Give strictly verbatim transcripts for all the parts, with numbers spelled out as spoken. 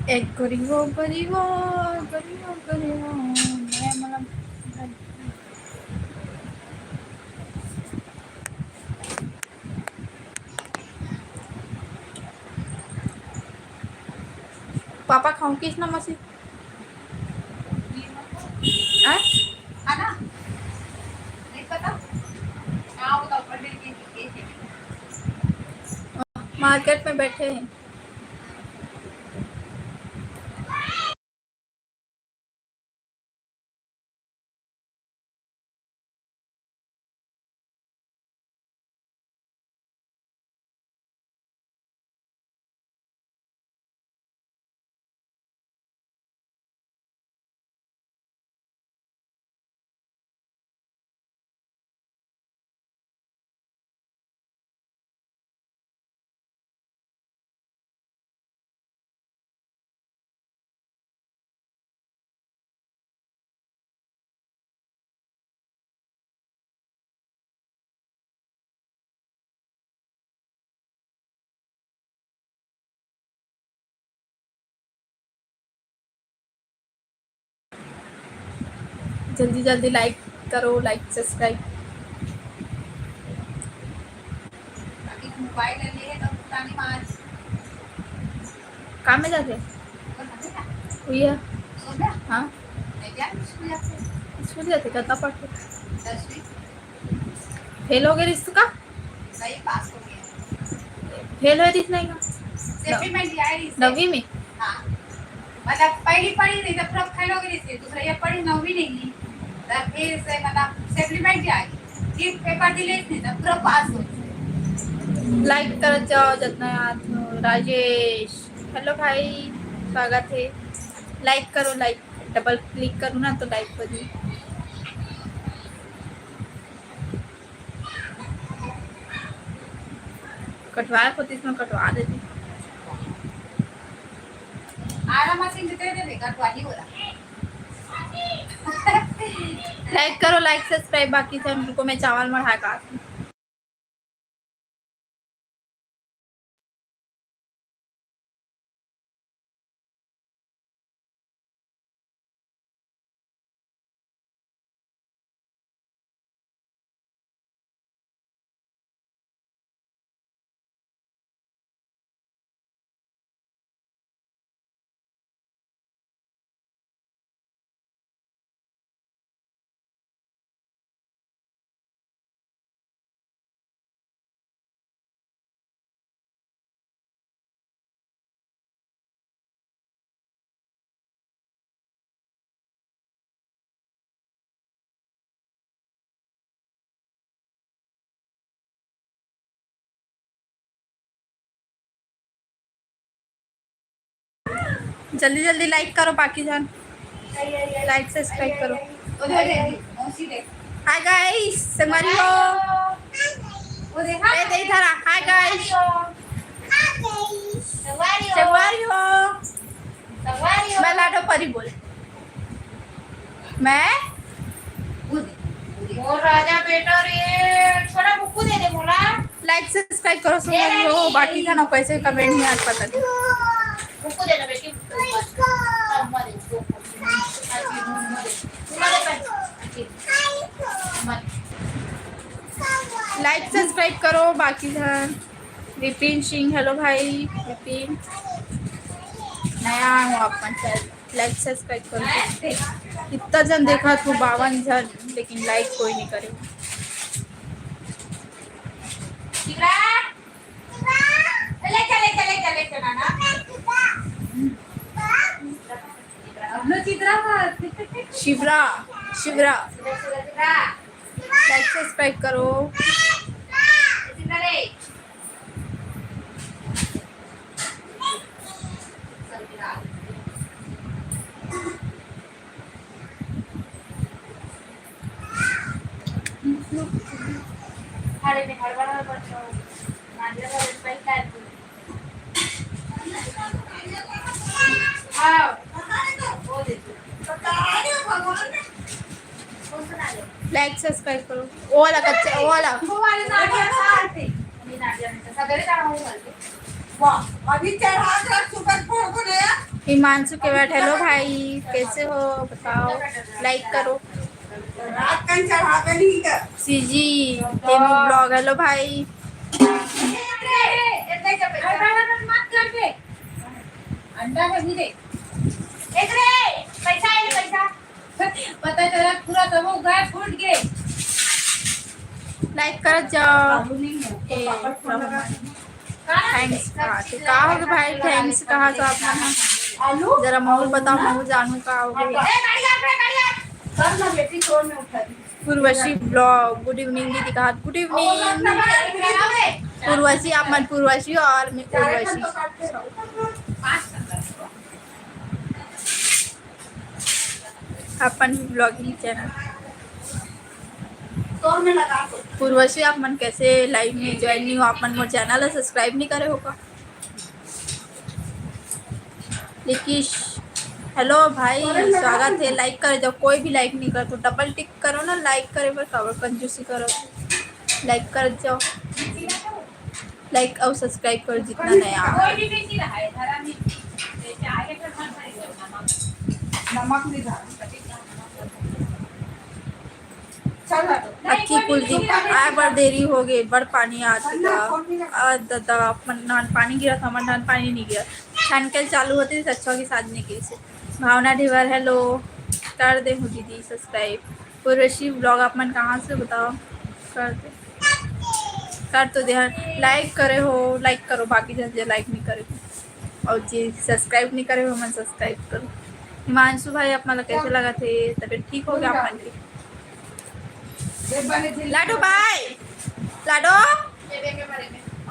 एक गोरी वो, गोरी वो, गोरी वो, गोरी वो, मैं मतलब पापा खाऊं किस ना मसी? हाँ? खाना? नहीं पता। हाँ, वो तो ऊपर देखिए, देखिए। मार्केट में बैठे हैं। जल्दी जल्दी लाइक करो, लाइक सब्सक्राइब। मोबाइल ले लिए तो पुरानी मार। काम में जाते? वो है ना? हुई है। सो गया? हाँ। मैं क्या स्कूल जाते? स्कूल जाते, कितना पढ़ते? दसवीं। फेल हो गए रिश्ते का? नहीं, पास हो गया। फेल हो रिश्ते नहीं का? सेफी में लिया है रिश्ते। नवीं में? हाँ। मतलब, पहली पढ़ी नहीं, तो पूरा फेल हो गई रिश्ते। दूसरा ये पढ़ी, नवीं नहीं ली। तब फिर से, मतलब, सप्लीमेंट आ गई। फिर पेपर दिले इसने, तब पूरा पास हो गई। लाइक करत जाओ, जितना याद हो। राजेश, हेलो भाई, स्वागत है। लाइक करो, लाइक, डबल क्लिक करो ना, तो लाइक हो जाए। कटवाए होती, इसमें कटवा देती। आरा मशीन के दे दे, कटवा नहीं हो रहा। लाइक करो, लाइक सब्सक्राइब, बाकी से हम रुको, मैं चावल मढ़ा का आती हूँ। जल्दी जल्दी लाइक करो बाकी जान, लाइक सब्सक्राइब करो। हाय गाइस, संगवारी हो। ए, दे इधर आ। हाय गाइस, संगवारी हो। मैं लाडो परी बोल। मैं मोर राजा बेटा रे, थोड़ा मुक्कू दे दे मोला। लाइक सब्सक्राइब करो संगवारी हो, बाकी था ना कैसे कमेंट नहीं आज पता नहीं। मुक्कू दे दे बेटी। लाइक सब्सक्राइब करो बाकी था। विपिन सिंह, हेलो भाई विपिन, नया हूँ अपन चैनल। लाइक सब्सक्राइब करो। कितना जन देखा तू? बावन जन, लेकिन लाइक कोई नहीं करे। शिवरा, ले चले, चले, चले, चला ना। लो चित्रा मत। शिवरा, शिवरा। शिवरा, शिवरा, शिवरा। लाइक सब्सक्राइब करो। शिवरा रे। लाइक सब्सक्राइब करो। वो वाला कच्चा, वो वाला। वो वाले नारियल खा थे। ये नारियल है। वाह, अभी चढ़ा कर सुपर फोर को नया। हिमांशु केवट, हेलो भाई, कैसे हो बताओ, लाइक करो। रात का चढ़ा कर नहीं कर। सीजी हेमू ब्लॉग, हेलो भाई। अंडा है मुझे। देख रे, पैसा है, पैसा। पता चला पूरा सब गाय फूट गए। लाइक करत जाओ। आलू नहीं है, तो ए, पापड़ फोड़ लगा दो। थैंक्स कहा तो का हो गए भाई, थैंक्स कहा तो आप मन। आलू? जरा महू बताओ, महू जानू का हो गए। ए, गाड़ी आ, गाड़ी आ। कर ना बेटी, छोड़, मैं उठा दी। उर्वशी ब्लॉग, गुड इवनिंग दीदी कहा, गुड इवनिंग। उर्वशी, आप मन उर्वशी और मैं उर्वशी। अपन ब्लॉगिंग चैनल। उर्वशी, आप मन कैसे लाइव में ज्वाइन नहीं हो, आप मन मोर चैनल ला सब्सक्राइब नहीं करे हो का? लिकीश, हेलो भाई, स्वागत है। लाइक कर जाओ, कोई भी लाइक नहीं कर तो डबल टिक करो ना, लाइक करे बर काबर कंजूसी करो, लाइक कर जाओ। लाइक और सब्सक्राइब करो जितना नया। नमक नहीं डाल। अक्की कुलदीप, आए बर देरी हो गए, बड़ पानी आत गा। आ ददा, अपन धान पानी गिरा था, हमर धान पानी नहीं गिरा। छनके चालू होती तो अच्छा के साथ नहीं गिरी से। भावना ढिवर, हेलो, कर दे हूँ दीदी सब्सक्राइब। उर्वशी ब्लॉग आप मन कहाँ से बताओ, कर दे, कर तो दे, लाइक करे हो, लाइक करो, बाकी जन जे लाइक नहीं करे हो। और जे सब्सक्राइब नहीं करे हो, मन सब्सक्राइब करो। हिमांशु भाई, आप मन ला कैसे लगा थे, तबीयत ठीक हो गया आप मन की? लाडो भाई, लाडो।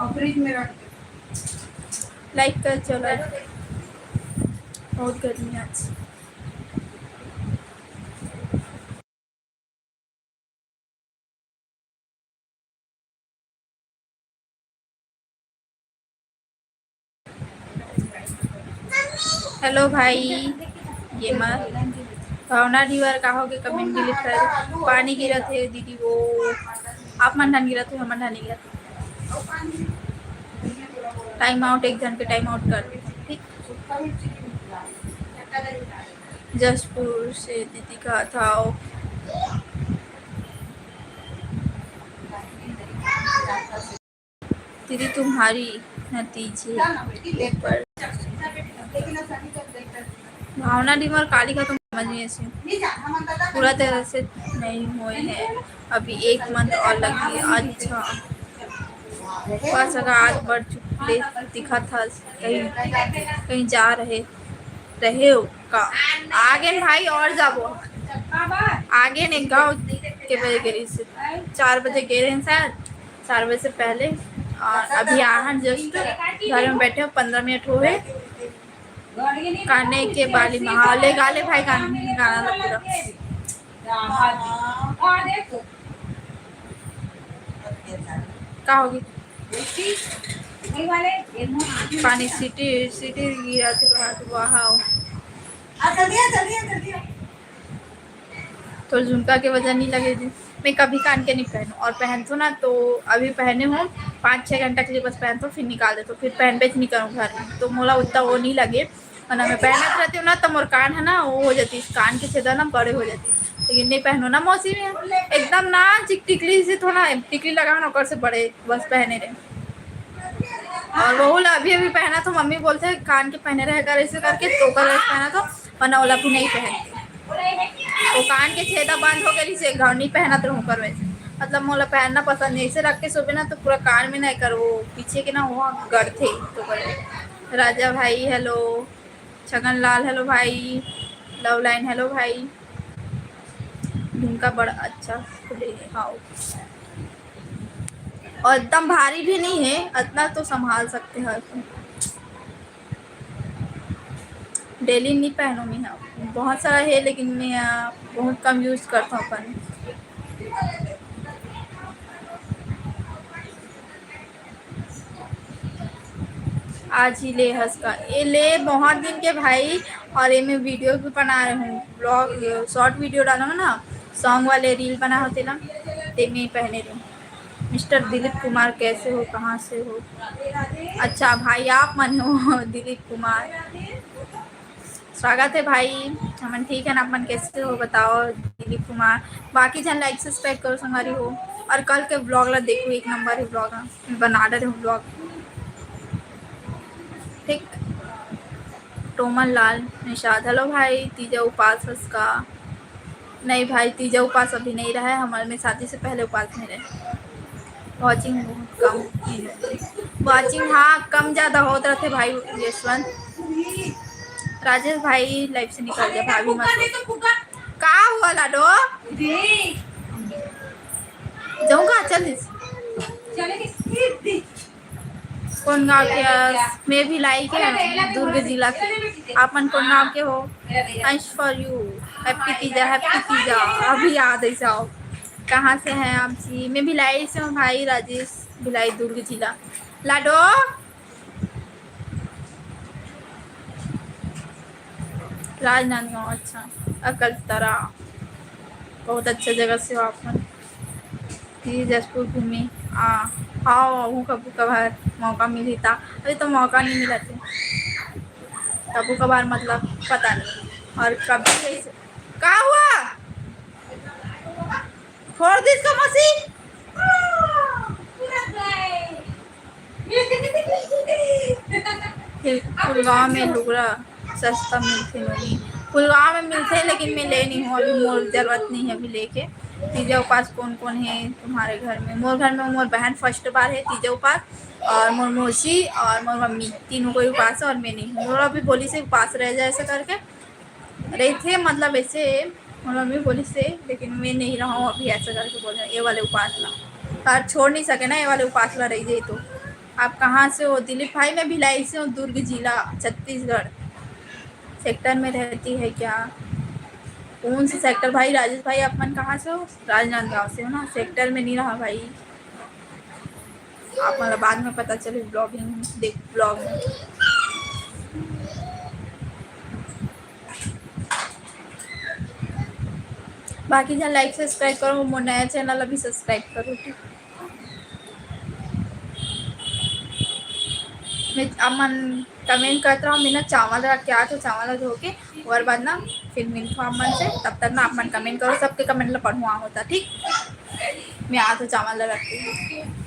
और फ्रिज में रख दे। लाइक कर चलो, बहुत गर्मी आज। हेलो भाई, ये मत भावना ढिवर का होगे, कमेंट डिलीट कर दे। पानी गिरत हे दीदी, वो आप मन ढान गिरत हो, हमन ढान गिरत हो। टाइम आउट, एक जन के टाइम आउट कर दे, ठीक। जशपुर से दीदी का था। दीदी तुम्हारी नतीजे ऊपर। भावना ढिवर काली का तो समझ में ऐसे पूरा तरह से नहीं हुए हैं, अभी एक मंथ और लगी। अच्छा, बस अगर आज बढ़ चुके दिखा था, कहीं कहीं जा रहे रहे हो का? आगे भाई और जाबो, आगे ने गाँव के बजे गिरी से चार बजे गिरे हैं शायद, चार बजे से पहले। और अभी आहन जस्ट घर में बैठे हो, पंद्रह मिनट हो गए। काने के बाली महा ले गा ले भाई, गाना गाना ला पूरा। का होगी? पानी सीटी सीटी गिरा थे बाहर, वाह। तो झुमका के वजह नहीं लगे जी। मैं कभी कान के नहीं पहनूँ, और पहनतो ना तो अभी पहने हूँ पाँच छः घंटा के लिए बस पहनतो, फिर निकाल देतो, फिर पहनबे नहीं करूँ घर में, तो मोला उतना वो नहीं लगे। वरना मैं पहनत रहती हूँ ना तो मोर कान है ना वो हो जाती, कान के छेदा ना बड़े हो जाती, लेकिन नहीं पहनो ना मौसी में एकदम ना चिक टिकली से थोड़ा टिकली लगा ना ओकर से बड़े बस पहने रहे। और वहू ला अभी अभी पहना तो मम्मी बोलते हैं कान के पहने रहे कर ऐसे करके तो कर पहना तो, वरना ओला भी नहीं पहनती। वो कान के छेदा बंद हो गई से घाव नहीं पहनत रहूँ कर वैसे, मतलब मोला पहनना पसंद नहीं, ऐसे रख के सोबे ना तो पूरा कान में नहीं कर वो पीछे के ना वो गड़थे तो कर। राजा भाई हेलो, छगन लाल हेलो भाई, लव लाइन हेलो भाई। झुमका बड़ा अच्छा खुले है, हाँ। और एकदम भारी भी नहीं है, इतना तो संभाल सकते हैं। डेली नहीं पहनूँ मैं, हाँ, बहुत सारा है लेकिन मैं, आ, बहुत कम यूज करता हूँ अपन। आज ही ले हस का, ये ले बहुत दिन के भाई, और ये मैं वीडियो भी बना रहे हूँ, ब्लॉग, शॉर्ट वीडियो डाला हूँ ना, सॉन्ग वाले रील बना होते ना, ते मैं पहने रहूँ। मिस्टर दिलीप कुमार, कैसे हो, कहाँ से हो? अच्छा भाई, आप मन हो दिलीप कुमार। स्वागत है भाई, हमन ठीक है ना, आप मन कैसे हो बताओ दिलीप कुमार। बाकी झन like subscribe करो संगवारी हो, और कल के vlog ला देखो, एक नंबर है vlog, बना डरे हूँ vlog। ठीक, टोमन लाल निषाद, hello भाई, तीजा उपास हस का? नहीं भाई, तीजा उपास अभी नहीं रहा है हमारे में, शादी से पहले उपास नहीं रहे। Watching बहुत कम, watching हाँ कम ज्यादा होत रहते भाई यशवंत। राजेश भाई live से निकल गया, भाभी मत। का हुआ लाडो? जाऊंगा, चल। कौन गांव के हस? मैं भिलाई के हूँ, दुर्ग जिला के। आप मन कौन गांव के हो? Thanks for you, happy Teeja, happy Teeja. अभी याद है जाओ, कहाँ से हैं आप जी? मैं भिलाई से हूँ भाई राजेश, भिलाई दुर्ग जिला। लाडो, राजनांदगांव, अच्छा, अकलतरा, बहुत अच्छा जगह से हो आप मन। जी, जशपुर घूमे, आ, हाँ, वो कभू कभार मौका मिली था, अभी तो मौका नहीं मिला थे, कभू कभार मतलब पता नहीं, और कभी ऐसे, का हुआ? फोड़ दी इसका मौसी। फिर फुलगांव में लुगरा सस्ता मिलथे नोनी। फुलगांव में मिलथे, लेकिन मैं ले नहीं हूँ अभी, मोर जरूरत नहीं है अभी लेके। तीजा उपास कौन कौन है तुम्हारे घर में? मोर घर में मोर बहन first बार है तीजा उपास, और मोर मौसी और मोर मम्मी, तीनों कोई उपास है और मैं नहीं हूँ। मोर अभी बोली से उपास रह जाए ऐसा करके रहिथे, मतलब ऐसे मोर मम्मी बोली से, लेकिन मैं नहीं रहा हूँ अभी ऐसा करके बोले ये वाले उपास ला, और छोड़ नहीं सके ना ये वाले उपास ला रह जाए तो। आप कहाँ से हो? दिलीप भाई, मैं भिलाई से हूँ, दुर्ग जिला, छत्तीसगढ़। सेक्टर में रहती है क्या? कौन सा सेक्टर भाई? राजेश भाई, आप मन कहाँ से हो? राजनांदगांव से हो ना? सेक्टर में नहीं रहा भाई, आप मन ला बाद में पता चले vlogging देख, vlog में। बाकी झन like subscribe करो, मोर नया channel अभी subscribe करो, ठीक? मैं, आप मन comment करत रहो, मैं ना चावल रख के आत हो, चावल ला धो के, ओकर बाद ना फिर मिलथो आप मन से। तब तक ना आप मन comment करो, सबके comment ला पढ़ूँ होता, ठीक? मैं आत हो चावल ला रख के।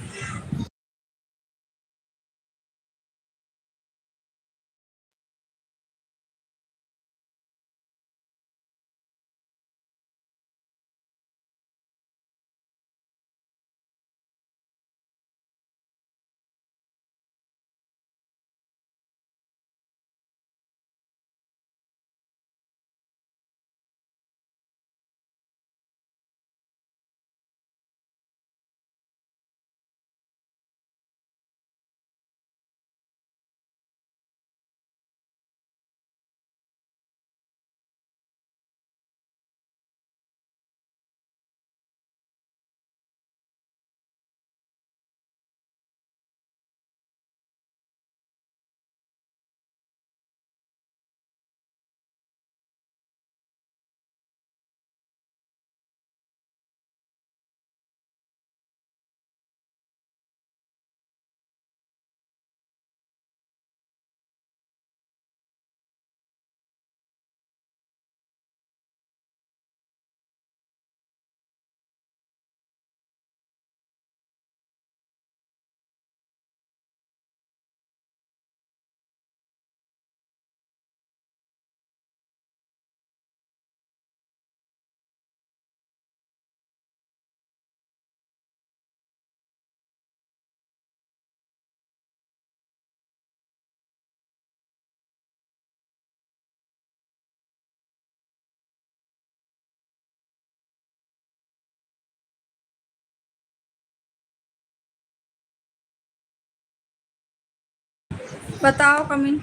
बताओ comment,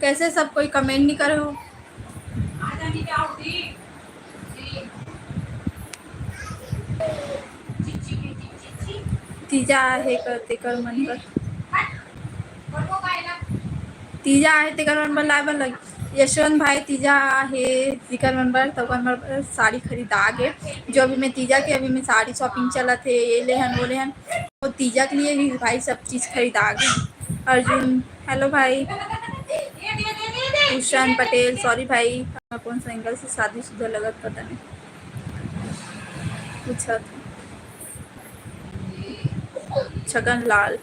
कैसे सब कोई comment नहीं करे हो? तीजा आहे कर तेकर मन कर। तीजा आहे तेकर मन बर लाए बर लगी। यशवंत भाई, तीजा हे जिकर मन बर, तब मन बर साड़ी खरीदा गे। जो अभी मैं तीजा के, अभी मैं साड़ी shopping चलत हे, ये ले हन, वो ले हन, वो तीजा के लिए भी भाई सब चीज खरीदा गे। अर्जुन, hello भाई। भूषण पटेल, sorry भाई, कौन सा angle से शादीशुदा लगत, पता नहीं। पूछा था। छगन लाल,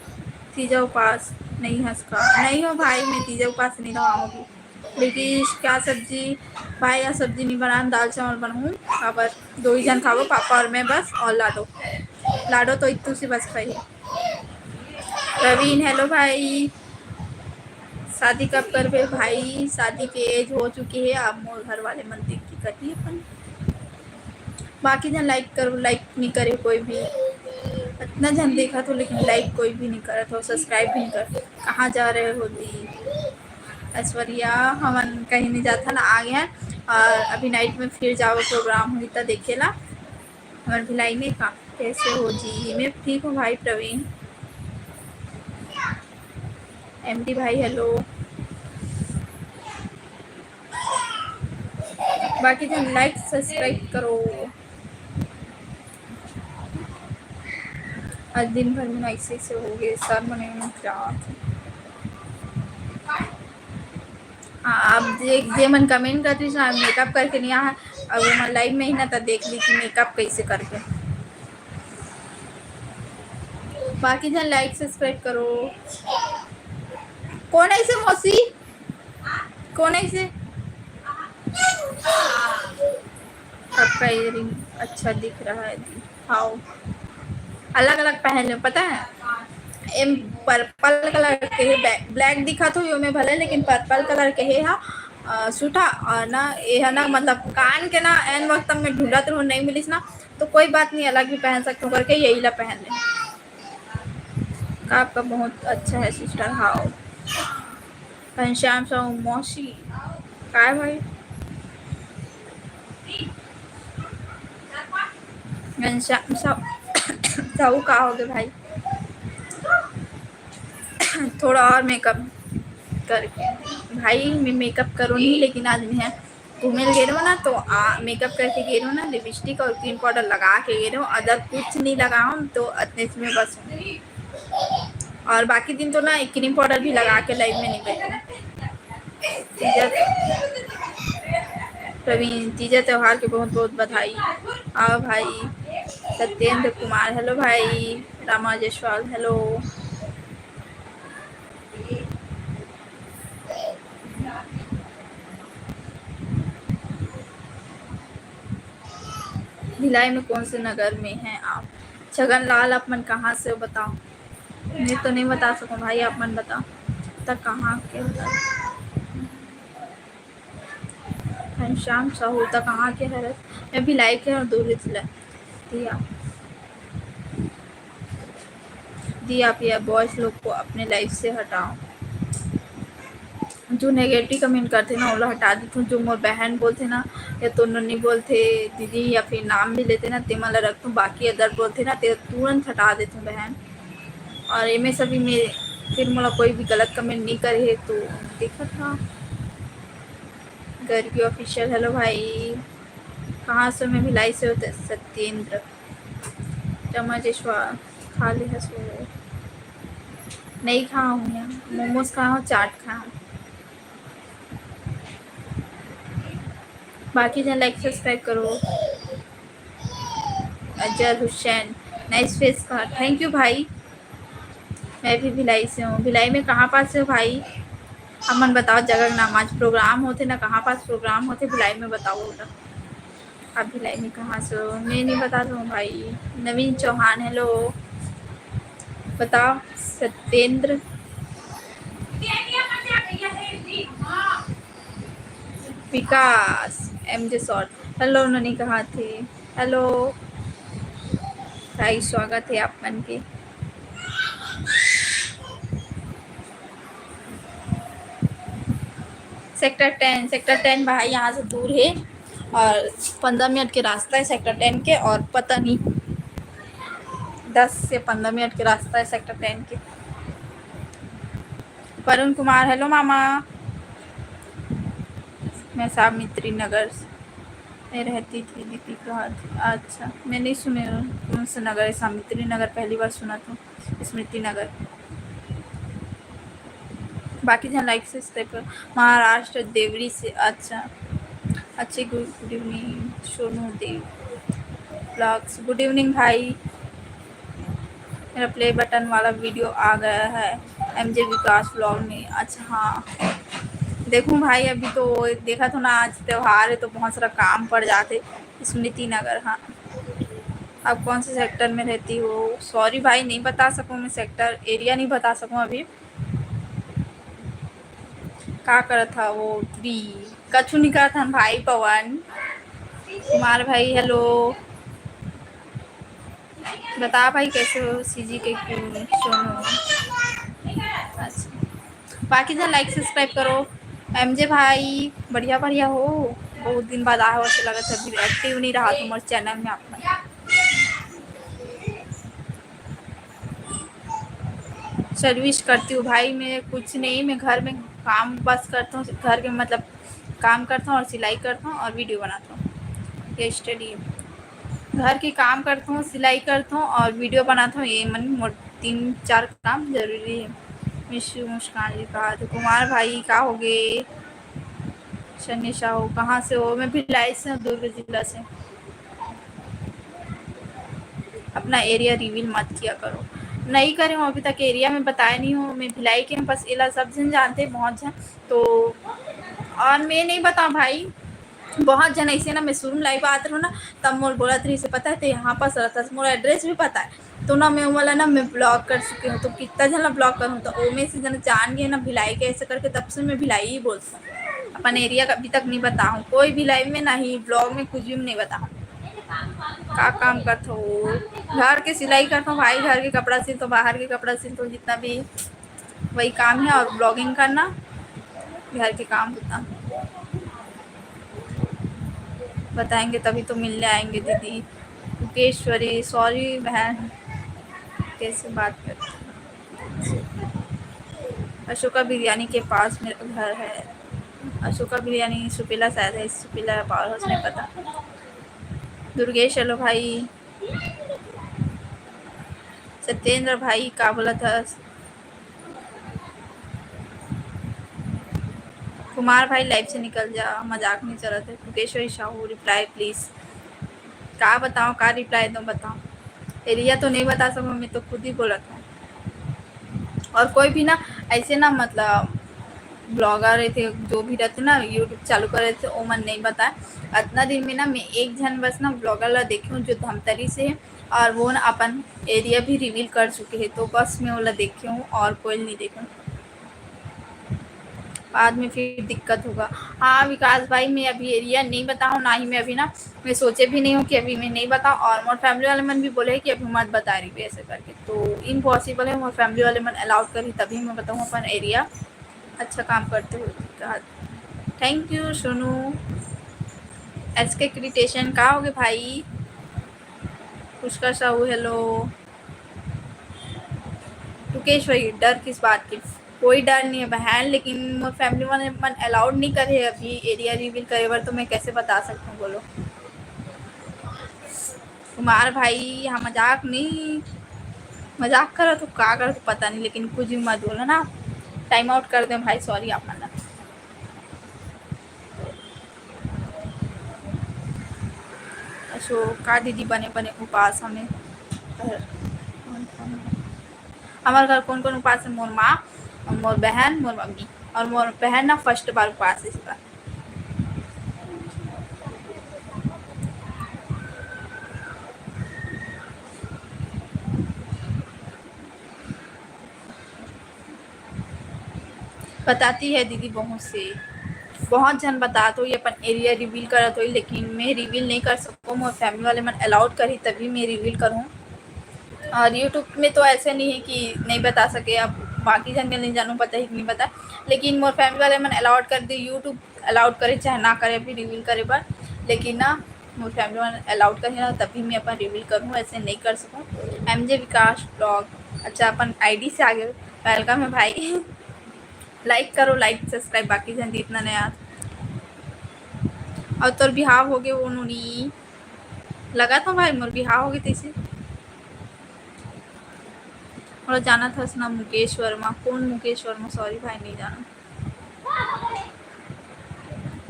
तीजा उपास नहीं हस का? नहीं हो भाई, मैं तीजा उपास नहीं रहा हूँ अभी। लेकिन क्या सब्जी? भाई, या सब्जी नहीं बनान, दाल चावल बनाऊँ। काबर दो ही जन खाबो, पापा और मैं बस, और लाडो। लाडो तो इतू से बस खाई। प्रवीण, hello भाई। शादी कब करबे भाई? शादी के age हो चुकी है, अब मोर घर वाले मन देख के करही अपन। बाकी जन like करो, like नहीं करे कोई भी। इतना जन देखा तो, लेकिन like कोई भी नहीं करत हो, subscribe भी नहीं करत। कहाँ जा रहे हो दी? ऐश्वर्या, हमन कहीं नहीं जाता ना, आ गए हैं। और अभी night में फिर जाओ, program हुई तो देखेला। हमर भिलाई में का, कैसे हो जी? मैं ठीक हूँ भाई प्रवीण। एमडी भाई, hello। बाकी जन like subscribe करो। आज दिन भर में ऐसे ऐसे हो गए सर, मने में क्या। हाँ, आप जे, जे मन comment करती हैं, makeup करके नहीं आया, अब वो मन live में ही ना, तो देख ली कि makeup कैसे करके। बाकी जन like subscribe करो। कौन है इसे मौसी? कौन है इसे? आपका earring अच्छा दिख रहा है दी। हाउ, अलग अलग पहन लो, पता है? एम purple colour के हे, ब्लैक दिखा तो यो में भले, लेकिन purple colour के हे। हाँ, सूट हा। और ना ये है ना, मतलब कान के ना एन वक्त में ढूंढत रहूँ, नहीं मिलिस ना, तो कोई बात नहीं, अलग भी पहन सकते हो करके यही ला पहन ले। का आपका बहुत अच्छा है सिस्टर। हाउ, घनश्याम साहू मौसी, काय भाई? घनश्याम साहू, साहू का हो गए भाई? थोड़ा और makeup करके भाई, मैं makeup करो नहीं, लेकिन आज मैं घूमे गे रहो ना, तो आ, makeup करके गे रहो ना, lipstick और cream powder लगा के गे रहो, अदर कुछ नहीं लगा हूँ, तो अतने से मैं बस हूँ। और बाकी दिन तो ना एक cream powder भी लगा के live में नहीं बैठे। तीजा, प्रवीण, तीजा त्योहार के बहुत बहुत बधाई। आओ भाई। सत्येंद्र कुमार, hello भाई। रामा जायसवाल, hello। भिलाई में कौन से नगर में हैं आप? छगन लाल, आप मन कहाँ से हो बताओ? मैं तो नहीं बता सकूँ भाई, आप मन बताओ। त कहाँ के हो? घनश्याम साहू, त कहाँ के हरत? मैं भिलाई के हूँ, दूर जिला। दिया। दी आप या बॉयज लोग को अपने लाइफ से हटाओ। जो नेगेटिव कमेंट करथे ना, ओला हटा देथों। जो मोर बहन बोलथे ना, या तो नोनी बोलथे दीदी, या फिर नाम भी लेथे ना, ते मन ला रखथों। बाकी अदर बोलथे ना, ते तुरंत हटा देथों बहन। और एमे सभी में फिर मोला कोई भी गलत कमेंट नहीं करे हे, तो देखत रहा। गर्गी ऑफिशियल, हेलो भाई, कहाँ से? मैं भिलाई से होते सत्येंद्र। चम्मच इशवा खा ले हस वो। नहीं खाऊँ यार, मोमोज खाऊँ, चाट खाऊँ। बाकी जन लाइक सब्सक्राइब करो। अजहर हुसैन, नाइस फेस का, थैंक यू भाई। मैं भी भिलाई से हूँ। भिलाई में कहाँ पास से हो भाई? हमन बताओ, जगह के नाम। आज प्रोग्राम होथे ना, कहाँ पास प्रोग्राम होथे भिलाई में, बताओ ना। आप भिलाई में कहाँ से हो? मैं नहीं बता दूँ भाई। नवीन चौहान, हेलो, बताओ। सत्येंद्र, विकास, एमजे शॉर्ट, हेलो नोनी, कहाँ थे? हेलो भाई, स्वागत है आप मन के। सेक्टर टेन, सेक्टर टेन भाई यहाँ से दूर है और पंद्रह मिनट के रास्ता है सेक्टर टेन के, और पता नहीं, दस से पंद्रह मिनट के रास्ता है सेक्टर टेन के। वरुण कुमार, हेलो मामा। मैं सावित्री नगर में रहती थी, दीदी कहा थी। अच्छा, मैं नहीं सुने कौन सा नगर है सावित्री नगर, पहली बार सुना था, स्मृति नगर। बाकी झन like subscribe कर। महाराष्ट्र देवरी से। अच्छा, अच्छे, good evening सोनू देव vlogs। Good evening भाई, मेरा play button वाला video आ गया है एमजे विकास vlog में। अच्छा हाँ, देखूँ भाई, अभी तो देखा तो ना, आज त्योहार है तो बहुत सारा काम पड़ जाते। स्मृति नगर, हाँ। आप कौन से sector में रहती हो? Sorry भाई, नहीं बता सकूँ मैं sector, area नहीं बता सकूँ अभी। का करत हा वो दी? कछु नहीं करत हन भाई पवन कुमार भाई। Hello, बता भाई कैसे हो? सीजी के क्यों सोनू? अच्छा, बाकी झन like subscribe करो। एमजे भाई बढ़िया बढ़िया हो, बहुत दिन बाद आए हो, अच्छा लगत है, अभी active नहीं रहा तुम्हारे channel में आप। Service करती हूँ भाई, मैं कुछ नहीं, मैं घर में काम बस करता हूँ, घर के मतलब काम करता हूँ और सिलाई करता हूँ और video बनाता हूँ। ये study, घर के काम करता हूँ, सिलाई करता हूँ और video बनाता हूँ, ये मन मोर तीन चार काम जरूरी है। Miss you मुस्कान जी का। तो कुमार भाई का हो गए? शनि साहू कहाँ से हो? मैं भिलाई से हूँ, दुर्ग जिला से। अपना area reveal मत किया करो। नहीं करे हूँ अभी तक, area में बताया नहीं हूँ मैं भिलाई के हूँ, बस एला सब झन जानते, बहुत झन। तो और मैं नहीं बताऊँ भाई, बहुत झन ऐसे ना, मैं शुरू में live आत रहूँ ना, तब मोर बोलत रही से पता है तो यहाँ पास रहता, मोर address भी पता है। तो ना मैं वाला ना मैं block कर चुकी हूँ, तो कितना झन ला block करूँ, तो ओमे से झन जान गए ना भिलाई के ऐसे करके, तब से मैं भिलाई ही बोलती हूँ। अपन area का अभी तक नहीं बताऊँ, कोई भी live में नहीं, vlog में कुछ भी नहीं बताऊँ। का काम करत हो? घर के सिलाई करत हो भाई, घर के कपड़ा सिलत हो, बाहर के कपड़ा सिलत हो, जितना भी वही काम है। और vlogging करना, घर के काम होता। बताएंगे तभी तो मिलने आएंगे दीदी। मुकेश्वरी, sorry बहन, कैसे बात करती? अशोका बिरयानी के पास मेरा घर है। अशोका बिरयानी सुपेला शायद है, सुपेला power house में पता। दुर्गेश, hello भाई। सत्येंद्र भाई, का बोलत हस? कुमार भाई, live से निकल जा, मजाक नहीं चलत है। Mukeshwari Sahu, reply please। का बताऊँ, का reply दूँ, बताऊँ? Area तो नहीं बता सकूँ, मैं तो खुद ही बोलत हूँ। और कोई भी ना ऐसे ना, मतलब, blogger रहते, जो भी रहते ना, YouTube चालू करे थे, वो मन नहीं बताए। अतना दिन में ना मैं एक झन बस ना blogger ला देखे हूँ, जो धमतरी से है, और वो ना अपन area भी reveal कर चुके हैं, तो बस मैं ओला देखे हूँ और कोई नहीं देखे हूँ। बाद में फिर दिक्कत होगा। हाँ विकास भाई, मैं अभी area नहीं बताऊँ, ना ही मैं अभी ना, मैं सोचे भी नहीं हूँ कि अभी मैं नहीं बताऊँ। और मोर family वाले मन भी बोले हैं कि अभी मत बता रही ऐसे करके, तो impossible है। मोर family वाले मन allowed करी तभी मैं बताऊँ अपन area। अच्छा काम करते हो, कहा। Thank you Sonu. SK creation का होगे भाई? पुष्कर साहू, hello। टुकेश भाई, डर किस बात की? कोई डर नहीं है बहन, लेकिन मोर family वाले मन allowed नहीं करे अभी area reveal करे बर, तो मैं कैसे बता सकती हूँ, बोलो? कुमार भाई, यहाँ मजाक नहीं, मजाक करो तो का करो तो पता नहीं, लेकिन कुछ भी मत बोलो ना, time out कर दे भाई, sorry आप मन ला। अशोका दीदी बने बने उपास हमें। हमारे घर कौन कौन उपास है? मोर माँ, मोर बहन, मोर मम्मी। और मोर बहन ना first बार उपास है इस बार। बताती है दीदी, बहुत से, बहुत झन बतात होई, अपन area reveal करत होई, लेकिन मैं reveal नहीं कर सकूँ। मोर family वाले मन allowed करही तभी मैं reveal करूँ। और YouTube में तो ऐसे नहीं है कि नहीं बता सके, अब बाकी झन के नहीं जानू पता ही कि नहीं पता, लेकिन मोर family वाले मन allowed कर दी, YouTube allowed करे चाहे ना करे अभी reveal करे बर, लेकिन ना मोर family वाले allowed करे ना तभी मैं अपन reveal करूँ, ऐसे नहीं कर सकूँ। एमजे विकास vlog, अच्छा अपन ID से आगे welcome है भाई। Like करो, like subscribe, बाकी झन जितना नया। अउ तोर बिहाव होगे वो नोनी? लगत हे भाई, मोर बिहाव होगे तइसे। मोला जानत हस ना मुकेश वर्मा? कोन मुकेश वर्मा? Sorry भाई, नहीं जानत।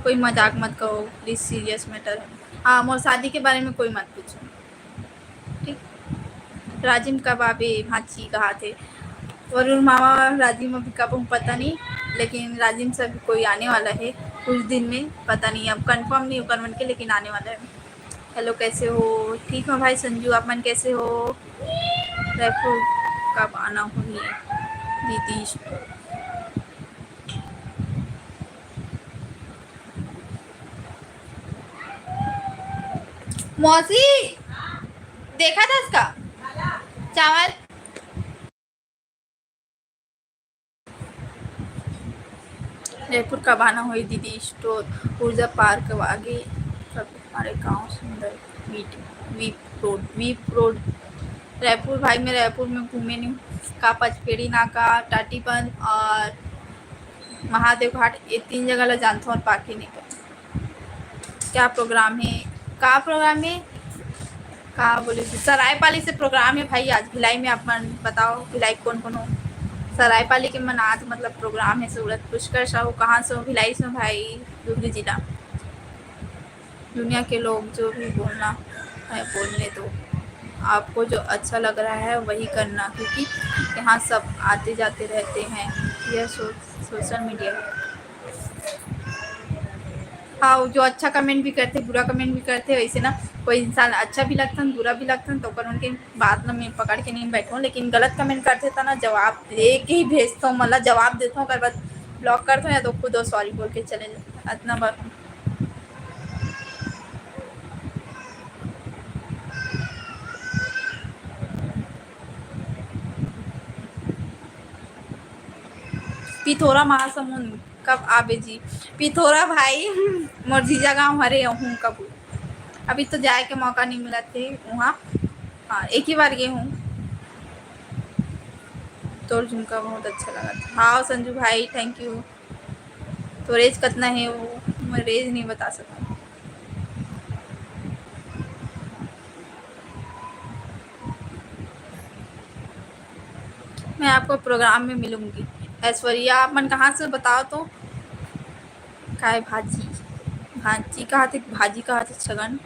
कोई मजाक मत करो please, serious matter है। हाँ, मोर शादी के बारे में कोई मत पूछो, ठीक? राजिम कब आबे भांची कहाथे। वरुण मामा राजिम अभी कब हूँ पता नहीं, लेकिन राजिम से अभी कोई आने वाला है कुछ दिन में, पता नहीं, अब confirm नहीं ओकर मन के, लेकिन आने वाला है। Hello, कैसे हो? ठीक हो भाई संजू, आप मन कैसे हो? रायपुर कब आना होही दीदी? मौसी, देखा था इसका चावल। रायपुर कब आना होही दीदी? Store ऊर्जा पार्क आगे, कब हमारे गांव सुंदर wheat, weep road, weep road. Raipur भाई, मैं रायपुर में घूमे नहीं हूँ। का पचपेड़ी नाका, टाटीबंध और महादेव घाट, ये तीन जगह ला जानथों और बाकी नहीं पता। क्या program है? का program है? का बोले थे? सरायपाली से program है भाई आज भिलाई में। आप मन बताओ, भिलाई कोन कोन हो? सरायपाली के मन आज मतलब program है सूरत पुष्कर साहू। कहाँ से हो? भिलाई से हो भाई, दुर्ग जिला। दुनिया के लोग जो भी बोलना है बोलने दो, आपको जो अच्छा लग रहा है वही करना, क्योंकि यहाँ सब आते जाते रहते हैं। यह सो, सोशल मीडिया है। हाँ, जो अच्छा कमेंट भी करते, बुरा कमेंट भी करते, वैसे ना कोई इंसान अच्छा भी लगता है, बुरा भी लगता है, तो ओकर उनके बात ना मैं पकड़ के नहीं बैठूँ, लेकिन गलत कमेंट करते तो ना जवाब दे के ही भेजता हूँ, मतलब जवाब देता हूँ, ओकर बाद ब्लॉक करता हूँ या तो खुद सॉरी बोल के चले जाता, इतना बार। पिथौरा महासमुंद कब आबे जी? पिथौरा भाई, मोर जीजा गांव हरे, हूँ कब। अभी तो जाए के मौका नहीं मिला थे वहाँ। हाँ, एक ही बार गए हूँ। तोर झुमका बहुत अच्छा लगा था। हाँ संजू भाई, thank you। तो रेज कतना है वो मैं रेज नहीं बता सकता। मैं आपको प्रोग्राम में मिलूंगी। ऐश्वर्या, आप मन कहाँ से बताओ तो? काय भाजी? भाजी कहा थे, भाजी कहा थे छगन।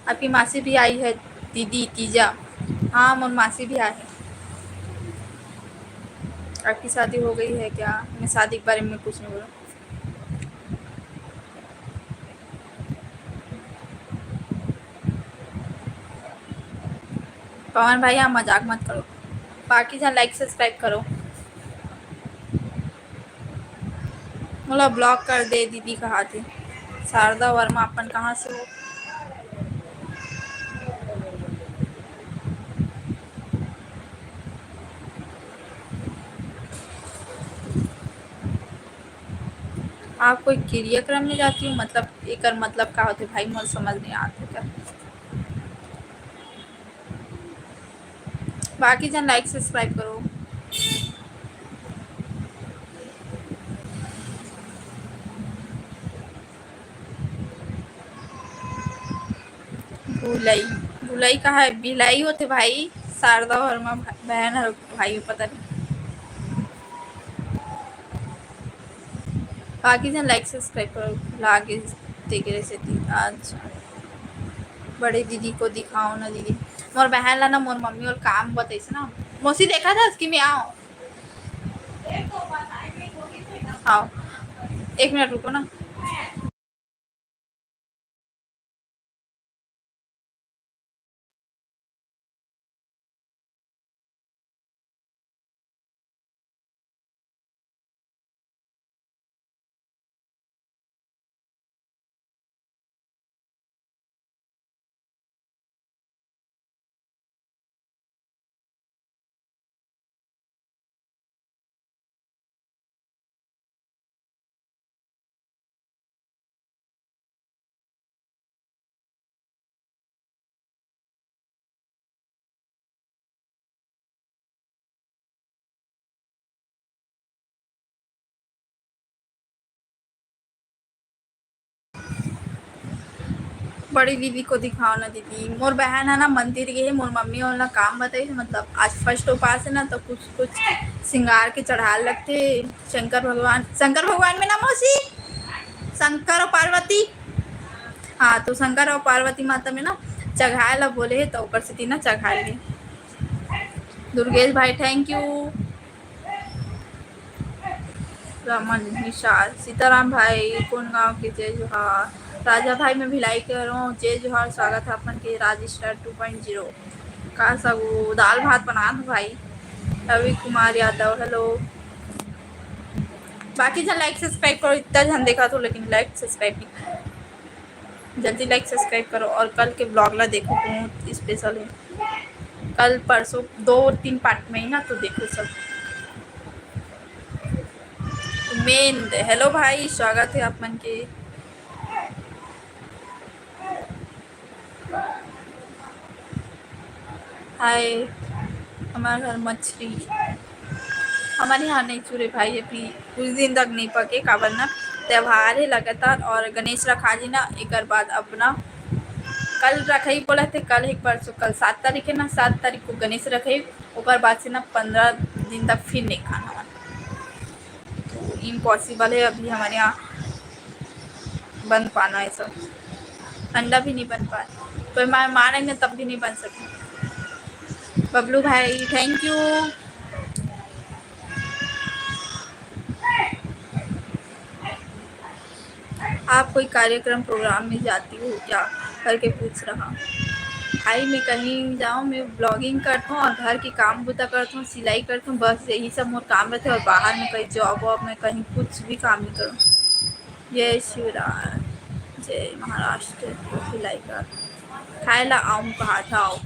आपकी मासी भी आई है दीदी, तीजा। हाँ, मोर मासी भी आई है। आपकी शादी हो गई है क्या? मैं शादी के बारे में कुछ नहीं बोला। पवन भाई, आप मजाक मत करो। बाकी झन लाइक सब्सक्राइब करो। मोला ब्लॉक कर दे दीदी कहा थे। शारदा वर्मा, अपन कहाँ से हो? आप कोई क्रियाक्रम में जाती हो, मतलब एकर मतलब का होथे भाई, मोर समझ नहीं आते का। बाकी जन लाइक सब्सक्राइब करो। भुलई, भुलई कहा है? भिलाई होथे भाई, शारदा वर्मा भा-, बहन हर भाई, पता नहीं। बाकी जन लाइक सब्सक्राइब करो, लागे तेकरे सेती। अच्छा, बड़े दीदी को दिखाओ ना दीदी। मोर बहन ला ना मोर मम्मी ओला काम बताइस ना। मौसी देखा था उसकी, मैं आओ। आओ, एक मिनट रुको ना। बड़ी दीदी को दिखाओ ना दीदी। मोर बहन है ना, मंदिर गे हे, मोर मम्मी ओला काम बताइस, मतलब आज फर्स्ट उपास है ना, तो कुछ कुछ सिंगार के चढ़ाए लगथे शंकर भगवान। शंकर भगवान में ना मौसी, शंकर और पार्वती, हाँ, तो शंकर और पार्वती माता में ना चढ़ाए ला बोले हे, तो ओकर सेती ना चढ़ाए गे। दुर्गेश भाई, thank you। रमन निषाद, सीताराम भाई, कौन गांव के? जय जोहार। राजा भाई, मैं भिलाई के हरौं, जय जोहार, स्वागत है अपन के राज स्टार टू पॉइंट ज़ीरो। का सब वो दाल भात बनात हो भाई? रवि कुमार यादव, हेलो। बाकी झन लाइक सब्सक्राइब करो, इतना झन देखा तो, लेकिन लाइक सब्सक्राइब नहीं करो। जल्दी लाइक सब्सक्राइब करो और कल के ब्लॉग ला देखो, बहुत स्पेशल है। कल परसों दो तीन पार्ट में ही ना, तो देखो सब। उमेंद, हेलो भाई, स्वागत है आप मन के। हाय, हमारे घर मछली, हमारे यहाँ नहीं चुरे भाई, अभी कुछ दिन तक नहीं पके, काबर ना त्योहार है लगातार, और गणेश रखा जी ना, एकर बाद अपना कल रखई बोला थे, कल है परसों, कल सात तारीख है ना, सात तारीख को गणेश रखई, ओकर बाद से ना पंद्रह दिन तक फिर नहीं खाना वाना। तो इम्पॉसिबल है अभी हमारे यहाँ बन पाना है सब, अंडा भी नहीं बन पाए, कोई मार मारेंगे तब भी नहीं बन सके। बबलू भाई, थैंक यू। आप कोई कार्यक्रम प्रोग्राम में जाती हो क्या करके पूछ रहा। भाई, मैं कहीं जाऊँ, मैं ब्लॉगिंग करता हूँ और घर के काम बुता करता हूँ, सिलाई करता हूँ, बस यही सब मोर काम रहते। और बाहर में कहीं जॉब वॉब में कहीं कुछ भी काम नहीं करूँ। जय शिवराय, जय महाराष्ट्र, सिलाई कर खाए ला आऊँ कहा था, आओ।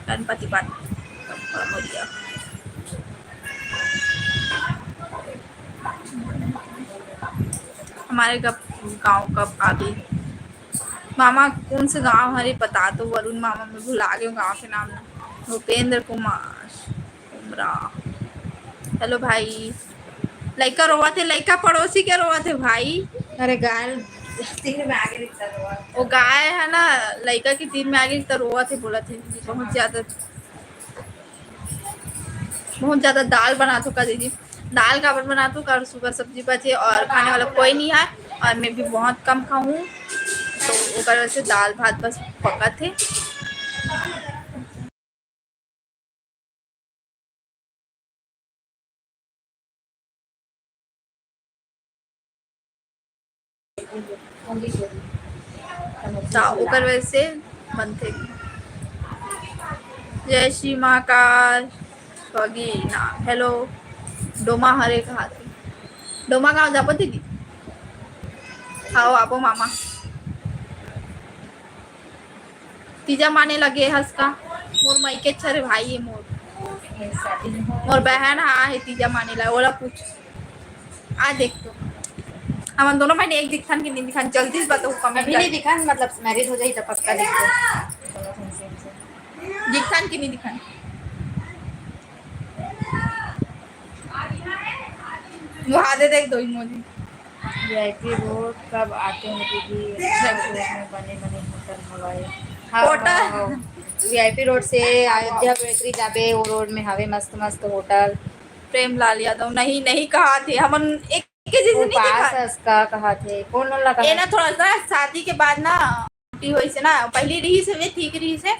गणपति पाठ मोरिया। हमारे गप-, गाँव कब आगे? मामा, कौन से गाँव हरे, बता दो। वरुण मामा, मैं भुला गई हूँ गाँव के नाम ना। भूपेंद्र कुमार उमरा, हेलो भाई। लइका रोवत हे, लइका पड़ोसी के रोवत हे भाई। अरे गाय तीर में आगे दिखता रोवत। वो गाय है ना, लइका की तीर में आगे दिखता रोवत हे, बोलत हे बहुत ज्यादा, बहुत ज्यादा दाल बनात हो का दीदी? दाल काबर बनात हो? काबर सुबह सब्जी बचे और खाने वाला कोई नहीं है और मैं भी बहुत कम खाऊँ, तो ओकर वजह से दाल भात बस पकत हे। ता ओकर वजह से बनथे। जय श्री महाकाल। स्वगी ना, हेलो। डोमा हरे कहा थे? डोमा गाँव जाबो दीदी? आओ, आबो मामा। तीजा माने लगे हस का? मोर मायके अच्छा रे भाई, ये मोर, मोर बहन हा हे तीजा माने ला, ओला पूछ। आ देख तो, हमन दोनों बहन एक दिखथन कि नहीं दिखथन? जल्दी से बताओ, comment अभी नहीं कर। दिखन, मतलब मैरिज हो जाई तो पक्का दिखबो। दिखथन कि नहीं दिखथन? वहाँ दे देख दो इमोजी। वीआईपी रोड कब आते हो दीदी? अच्छा, रोड में बने बने होटल हवाए। हाँ, होटल। हाँ, हाँ। वीआईपी रोड से अयोध्या बेकरी जाबे, वो रोड में हवे मस्त मस्त होटल। प्रेमलाल यादव, नहीं, नहीं कहा थे हमन, एक के जैसे वो नहीं पास देखा। है उसका कहा थे, कौन लोग लगा ये है? ना थोड़ा सा शादी के बाद ना मोटी होइस ना, पहली रहिस हे, ठीक रहिस हे।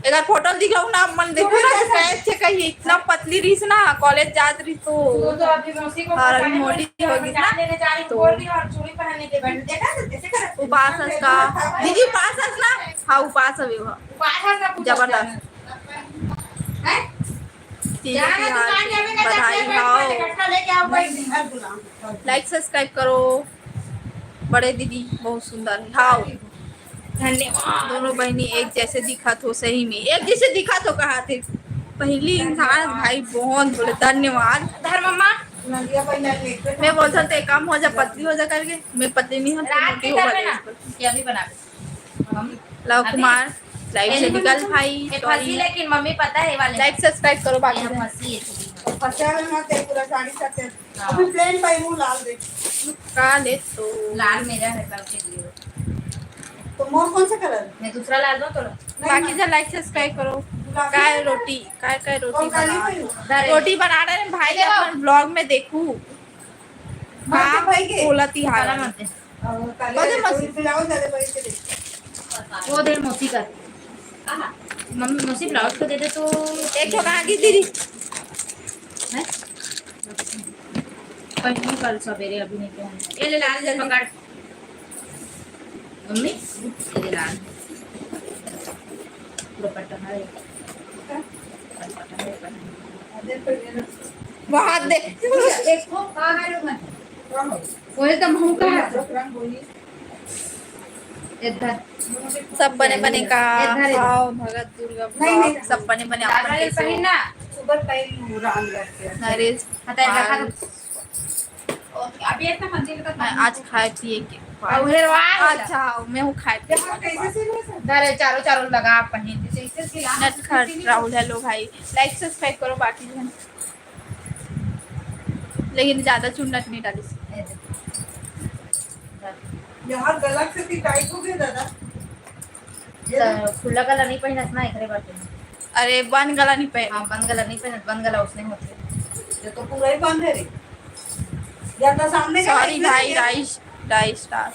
एकर फोटो दिखलाऊ ना, मन देखो ना, कैसे कही, इतना पतली रहिस ना, कॉलेज जात रहिस तो। वो तो अभी मौसी को और अभी पता नहीं मोटी कौन हो गई ना, जान लेने जा रही, तो बोल रही और चूड़ी पहनने के बैठ, देखा तो कैसे करत है? उपास हस का, दीदी उपास हस ना? हाँ, उपास हवे वो। उपास हस ना, कुछ जबरदस्त। हैं? तीजा तिहार के बधाई हाव। लाइक सब्सक्राइब करो बड़े दीदी, बहुत सुंदर हाव। धन्यवाद। दोनों बहनी एक जैसे दिखत हो, सही में एक जैसे दिखत हो कहा थे। पहली इंसान भाई बहुत बोले धन्यवाद। धर मम्मा। मैं बोलता ते कम हो जा, पतली हो जा करके, मैं पतली नहीं हूँ, तो रात मोटी के हो करबे गई ना, इसको। कि अभी बना दे। लव कुमार, लाइव से निकल भाई, ये फंसी, सॉरी। लेकिन मम्मी पता है वाले। लाइक सब्सक्राइब करो बाकी ये से। फंसी है चूड़ी में। फंसे वाले मत दे, पूरा साड़ी साथ है। हाँ। अभी प्लेन पाई हूँ, लाल दे। का दे तो। लाल मेरा है, कल के लिए। तो मोर कौन सा कलर? मैं दूसरा ला दो तो लो। बाकी जा लाइक सब्सक्राइब करो। काय रोटी, काय काय रोटी बना, रोटी बना रहे हैं भाई, अपन ब्लॉग में देखू। हाँ, बोला तिहार। वो दे मौसी का। मम्मी, मौसी ब्लाउज को दे दे तो। एक ठो कहाँ की दीदी? हैं? पहली कल सवेरे अभी नहीं पहन। ये ले ला, जल्दी पकड़। मम्मी, ये ले ला। दुपट्टा है। दुपट्टा है। बहुत दे। देखो, कहाँ है वो? वही तो मुंह का है। इधर। सब बने बने का इधर, इधर। भाव भगत दुर्गा नहीं, नहीं, सब बने बने आप पहन ना। सुबह पहन राम करके। नरेश हटा, रखा तो। ओके, अभी इतना मंदिर का मैं आज खाए पिए के बाद। अच्छा, मैं हूँ खाए पिए के बाद। अरे चारों चारों लगा आप पहन। नटखट राहुल, हेलो भाई, लाइक सब्सक्राइब करो बाकी जन। लेकिन ज्यादा चुन्नट नहीं डाली। यहाँ गला से भी टाइट हो गया दादा। ये तो खुला गला नहीं पहनत ना, एकरे बाटे। अरे, बंद गला नहीं पहन। हाँ, बंद गला नहीं पहनत, बंद गला उसने होते। ये तो पूरा ही बंद है रे। या तो सामने का सॉरी भाई, राइस, राइस स्टार।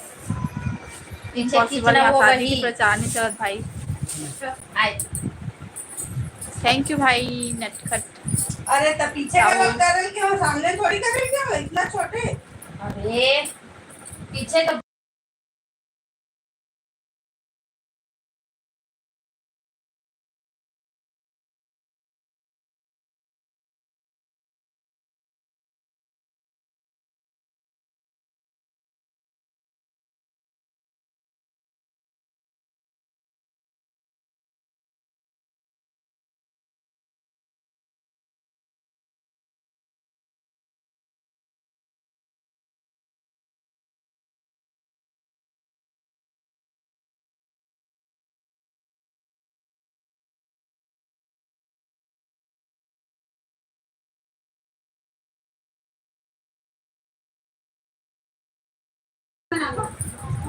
पीछे इम्पॉसिबल खींचना यहाँ वो शादी वही। की प्रचार नहीं चलत भाई। आए। थैंक यू भाई नटखट। अरे, तो पीछे का लोग कर रहे क्या? सामने थोड़ी कर रहे क्या? इतना छोटे। अरे, पीछे तो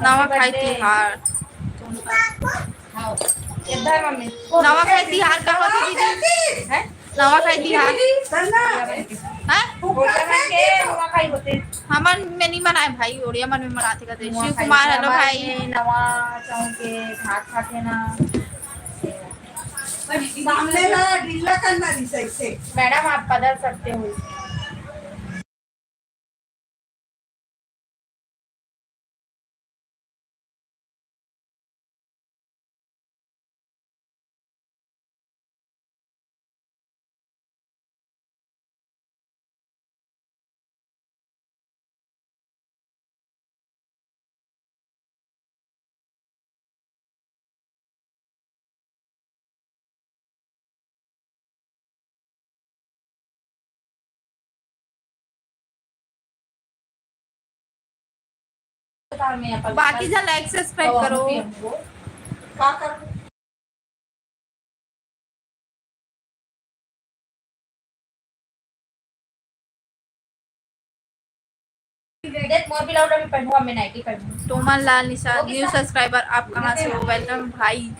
नवाखाई तिहार। नवाखाई तिहार का होथे दीदी? हैं? नवाखाई तिहार। हैं? हमन में नहीं मनाए भाई, ओड़िया मन में मनाथे कथे। शिव कुमार, हेलो भाई। नवा चौके भात खाथे ना। सामने ला ढीला करना नहीं सही से। मैडम, आप बदल सकते हो। बाकी जा लाइक सब्सक्राइब करो। का करो? देख, मोर ब्लाउज अभी पहनूंगा, मैं नाइटी पहनूंगा। तोमन लाल निषाद, न्यू सब्सक्राइबर, आप कहाँ से हो? वेलकम भाई।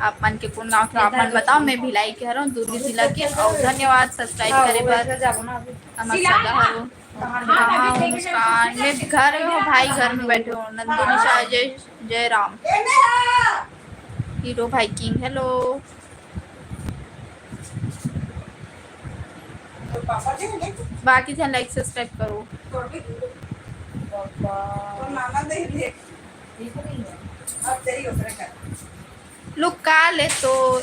आप मन के कौन गाँव के, आप मन बताओ। मैं भिलाई के हरौं, दुर्ग जिला के। और धन्यवाद सब्सक्राइब करे बर। हमर सगा हरो। कहाँ हो मुस्कान? मैं घर में हूँ भाई, घर में बैठे हूँ। नंदू निषाद, जय, जय राम। हीरो भाई किंग, हेलो। बाकी झन लाइक सब्सक्राइब करो। लुका ले तो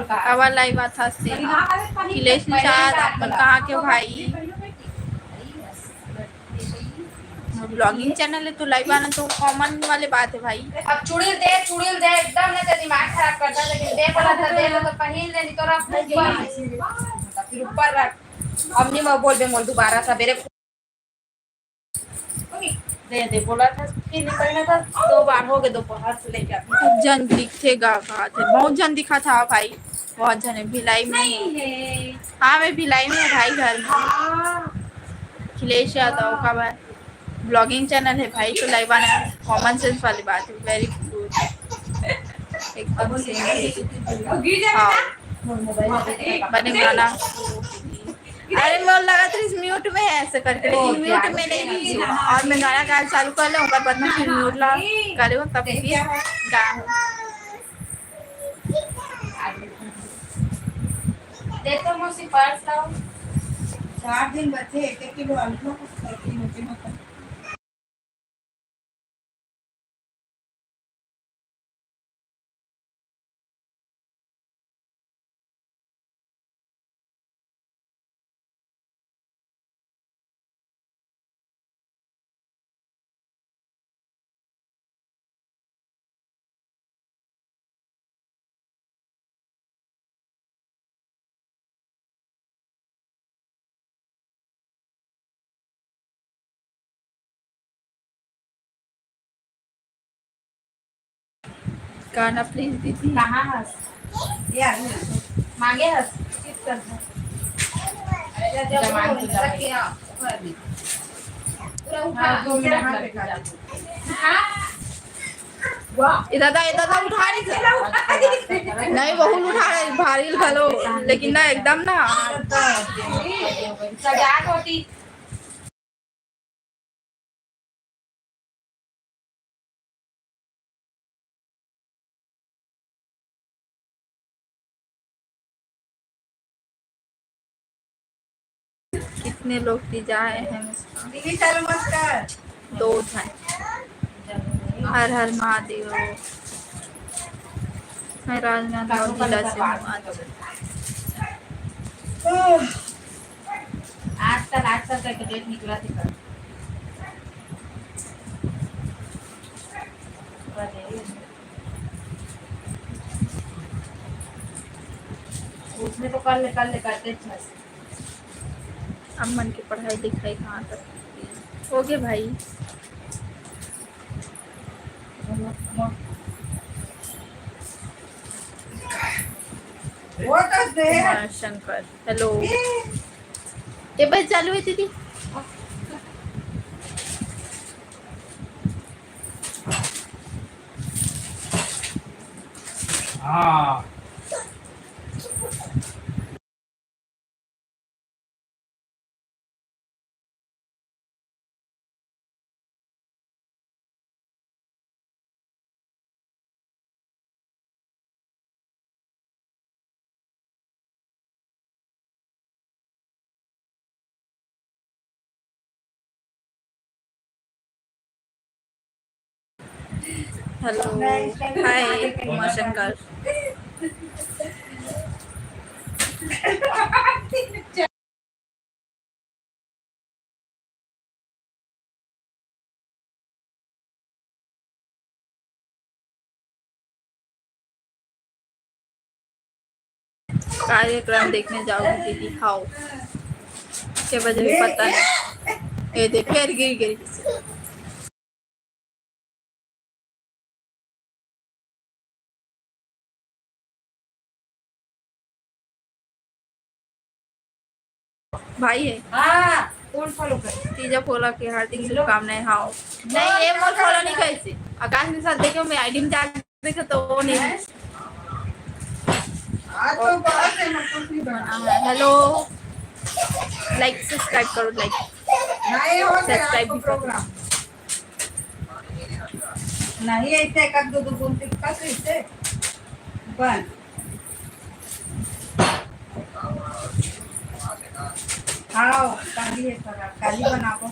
आवा लाइव आथा से। अखिलेश निषाद, आप मन कहाँ के हो भाई? ब्लॉगिंग चैनल है तो लाइव आना तो कॉमन वाले बात है भाई। अब चुड़ैल दे, चुड़ैल दे, एकदम ना तेरा दिमाग खराब करता, लेकिन दे बोला था, दे तो पहन ले, नहीं तो रख ऊपर। फिर ऊपर रख। अब नहीं मैं बोल दे मोल दोबारा सवेरे। दे दे, बोला था कि नहीं पहना था, दो बार हो गए दोपहर से लेके अभी। खूब झन दिखथे गा, कहा थे, बहुत झन दिखा था भाई, बहुत झन है भिलाई में। नहीं है। हाँ, मैं भिलाई में हूँ भाई, घर में। हाँ। अखिलेश यादव का भाई vlogging channel है भाई, तो लाइव आना, common sense वाली बात है, very good। एकदम से। हाँ। बने गाना। अरे, मोर लगा तो इस mute में है ऐसे करके, लेकिन mute में नहीं थी। और मैं गाना गाना चालू कर लूँ, ओकर बाद में फिर mute ला कर लूँ, तब फिर गा। दे तो मौसी पर्स लाओ। चार दिन बचे, एक एक किलो आलू ला कुछ करके मुझे मत। गाना please दीदी। कहाँ हस? ये आ गया। मांगे हस? चित कर दे। जब जब जमान बोल तो सके, हाँ, ऊपर में। पूरा उठा, हाँ, दो मिनट हाँ। में। हाँ। वाह। इधर दा, इधर दा उठा रही थी। नहीं, बहुत उठा रही, भारी घलो, लेकिन ना एकदम ना। सजा होती। कितने लोग तीजा आए हैं मुस्कान? दीदी, चलो मत कर। दो झन। हर हर महादेव। मैं राजनांदगांव जिला से हूँ। आज आजकल, आजकल का डेट निकला थी कल। उसमें तो कर ले, कर ले, करते अच्छा से। अब मन के पढ़ाई लिखाई कहाँ तक होगे भाई? वो तो दे। हाँ, शंकर, hello। ये बस चालू है दीदी। हाँ। Hello, hi, Umashankar. कार्यक्रम देखने जाओगी दीदी? हाँ। के बजे भी पता नहीं। ये दे, फिर गिर गई। भाई है। हाँ, कौन follow कर? तीजा पोला के हार्दिक शुभकामनाएं। हाँ। नहीं, ये मोर follow नहीं कइसे। आकाश के साथ देखे, मैं ID में जाके देखे तो वो नहीं। हैं? आज तो बात है, मैं कुछ नहीं बना। हाँ, hello। Like, subscribe करो, like। नहीं हो गया subscribe आपको भी करो। Program। नहीं, ऐसे एक आध दो, दो गुण दिखता तो इसे बन। हाँ, काली है सर, काली बनाबो।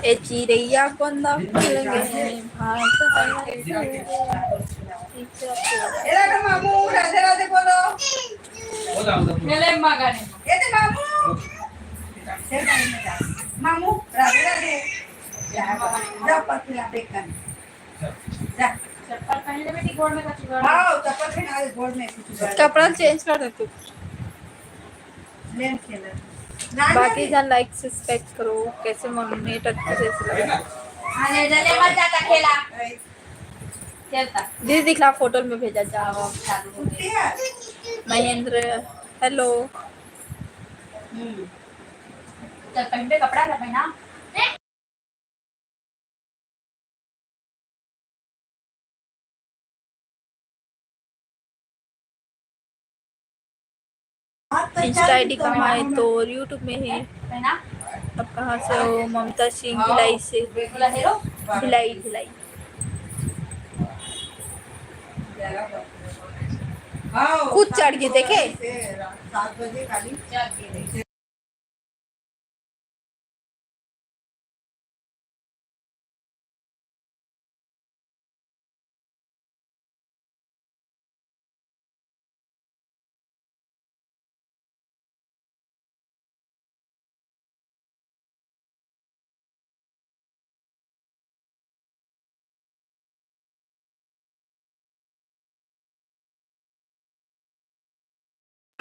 ए चिरैया कोन दा फूल गे, भात हवा एला तो मामू, राधे राधे बोलो। चले माँ गाने। ए दे मामू। मामू, राधे राधे। जा, जा, पत्ती ला फेंक कर। जा। चप्पल पहन ले बेटी, गोड़ में कुछ गड़। हाँ, चप्पल पहना दे, गोड़ में कुछ गड़। कपड़ा change कर दे तू। लेन खेला। बाकी झन like subscribe करो। कैसे मन नेट अच्छे से लगा? अरे, जले मत जाता खेला। खेलता। दीदी दिखला फोटो में भेजा जा। अब चालू हो गई। महेंद्र, hello। हम्म। चल, पहन पे कपड़ा ना पहना। Insta ID कहाँ है? तो YouTube में है। अब कहाँ से हो? ममता सिंह भिलाई से। भिलाई, भिलाई। खुद चढ़ के देखे।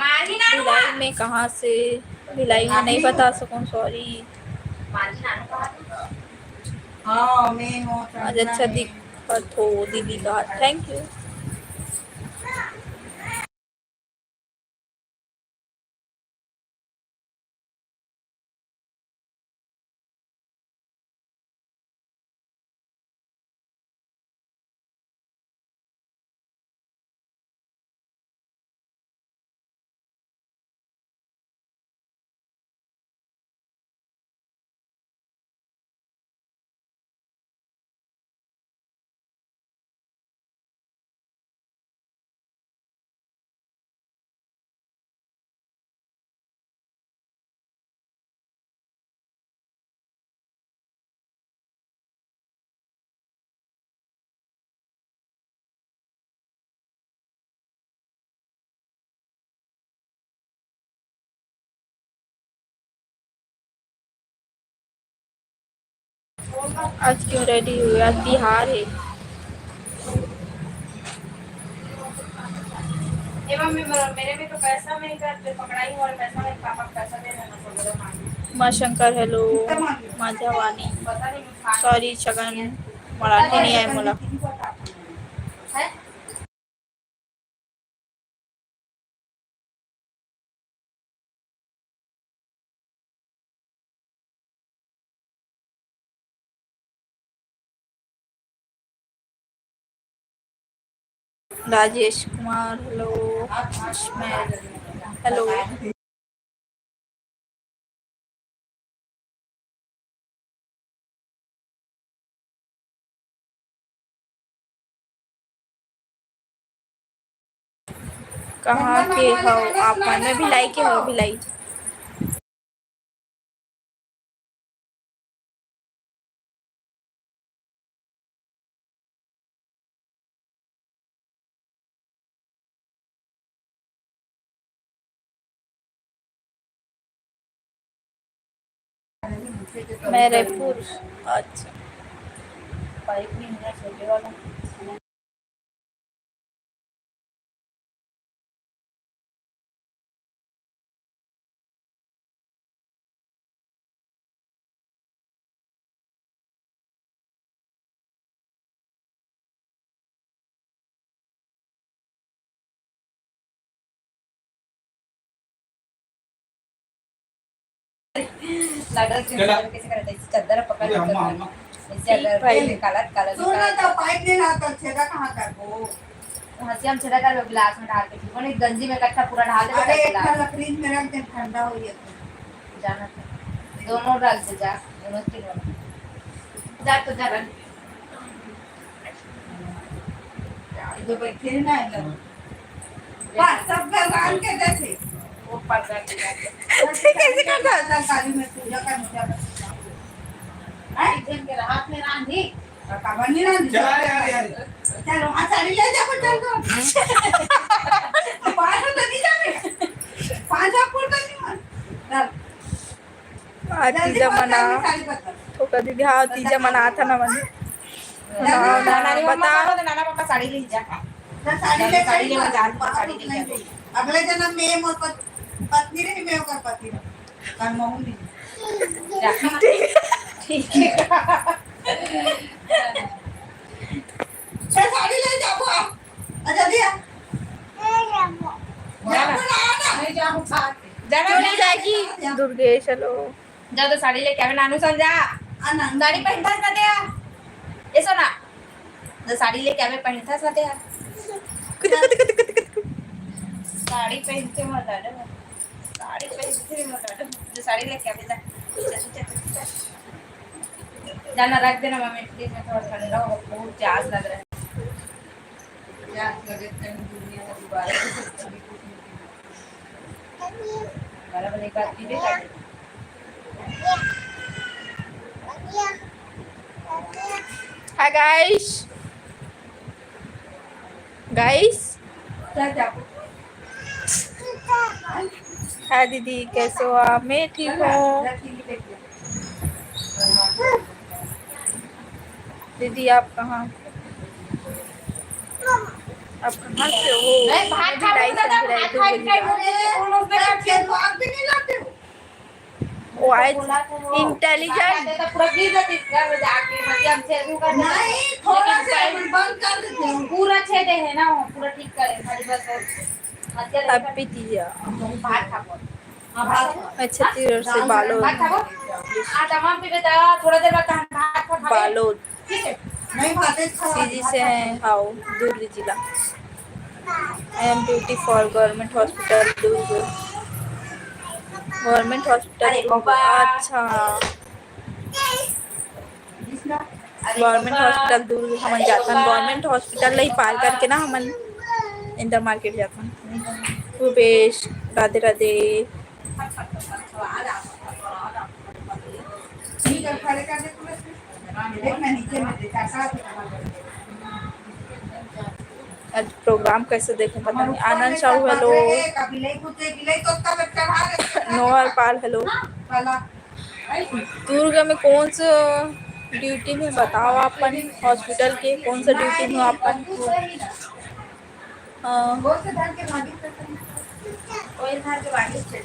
भिलाई में कहाँ से? भिलाई में नहीं बता सकूँ, sorry। आज अच्छा दिखत हो दीदी का, thank you। आज क्यों रेडी हुई? आज तिहार है। ए मम्मी, मेरे में तो पैसा नहीं था, तो पकड़ाई और पैसा नहीं, पापा को पैसा दे देना, तो बोला मांगी। माँ शंकर, hello। कितना मांगी? माझा वाणी। पता नहीं, मांगी। Sorry छगन, मराठी नहीं आए मोला। है? राजेश कुमार, hello। मैं, hello। कहाँ के हव आप मन? मैं भिलाई के हव, भिलाई। मैं रायपुर। अच्छा। लाडर के चला। चद्दर कैसे करते हैं? चद्दर पकड़ के अम्मा, चद्दर। अम्मा। ऐसे अगर भाई। काला, काला सुन ना, निकाल तो पाइप नहीं ना, तो छेदा कहाँ करबो? हंसिया में छेदा करबो, गिलास में डाल के, ठीक है? गंजी में इकट्ठा पूरा डाल दे, अरे, एक गिलास। ठा फ्रिज में रख दे, ठंडा हो जाए। जाना था। दोनों डाल दे, जा, दोनों तीनों। जा तो जा, रख। ये तो बैठे हैं ना, एकदम। बस, सब भगवान के जैसे। वो प्रसाद दिया। कैसे करता है? काली में पूजा का, पूजा का। हैं? एक जन के हाथ में रांधी। और काबर नहीं रांधी? चला रे, आ रे, आ रे। चलो, हाँ, साड़ी ले जा, चल दो। पाँच सौ तो नहीं जावे। पाँच सौ फुल तो नहीं मन। चल। आज तीजा मना। ठोका दीदी, हाँ, तीजा मना था ना मने। हाँ, ना, ना, ना, बता। नाना पापा साड़ी ले जा। ना, साड़ी ले, साड़ी ले, साड़ी ले, साड़ी ले। अगले जन्म में मोर पत-, पत्नी रही, मैं ओकर पति रहूँ। ठीक है। चल, साड़ी ले जाबो आप। आ, जल्दी आ। जाबो ना, आ ना। नहीं जाबो, खा के। जाना क्यों नहीं नहीं जाएगी? जाएगी? दुर्गेश, हेलो। जा तो साड़ी लेके आवे, नानू सन जा। आ, नानू साड़ी पहनता है, दे आ। ये सुना। तो साड़ी लेके आवे, पहनता है, दे आ। कुत, कुत, कुत, कुत, कुत, कुत। साड़ी पहनते मत आ जाओ। साड़ी पहनते मत आ जाओ। जो साड़ी लेके आवे, जा। चल, चल, चल, चल। जाना, रख देना, मम्मी, फ्रिज में थोड़ा ठंडा हो, बहुत प्यास लग रहा है। प्यास लगे, ठंड दुनिया में दोबारा से कभी कुछ नहीं पीना। बारह बजे के बाद पीबे कर। Hi guys, guys। क्या, क्या? हाय दीदी, कैसे हो आप? मैं ठीक हूँ। दीदी, आप कहाँ, आप कहाँ से हो? मैं भात मैं भी खा लाइव लूंगा, सुन रही भात थी, खा बोलिए। के बोल रही थी, कौन उसने क्या किया? वो आज इंटेलिजेंट। पूरा गिर जाती घर में जाके, मतलब, हम छेद कर देते। नहीं, थोड़ा लेकिन सा पहले बंद कर देते हैं। पूरा छेद है ना, वो पूरा ठीक करे, खाली बस वो हत्या नहीं कर। हैप्पी तीजा। भात खा बोल। हाँ, भात खा। अच्छा, तीजा से बालोद। भात खा बोल। हाँ, तमाम पीबे तो थोड़ा देर बाद हम भात खा, खा। बालोद। ठीक है। नहीं, भात खा। सीजी से हैं, हाउ, दुर्ग जिला। I am duty for government hospital, Durg. Government hospital, अरे दुर्ग। बाबा। अच्छा। अरे गवर्नमेंट बाबा। हॉस्पिटल दूर हमन अरे जाथन, बाबा। गवर्नमेंट हॉस्पिटल ले ही पार करके ना हमन इंदर मार्केट जाथन। रुपेश, राधे राधे। आज प्रोग्राम कैसे देखे पता नहीं। आनंद साहू, हेलो। नोहर पाल, हेलो। दुर्ग में कौन सा ड्यूटी में, बताओ अपन हॉस्पिटल के, कौन सा ड्यूटी में अपन? हाँ।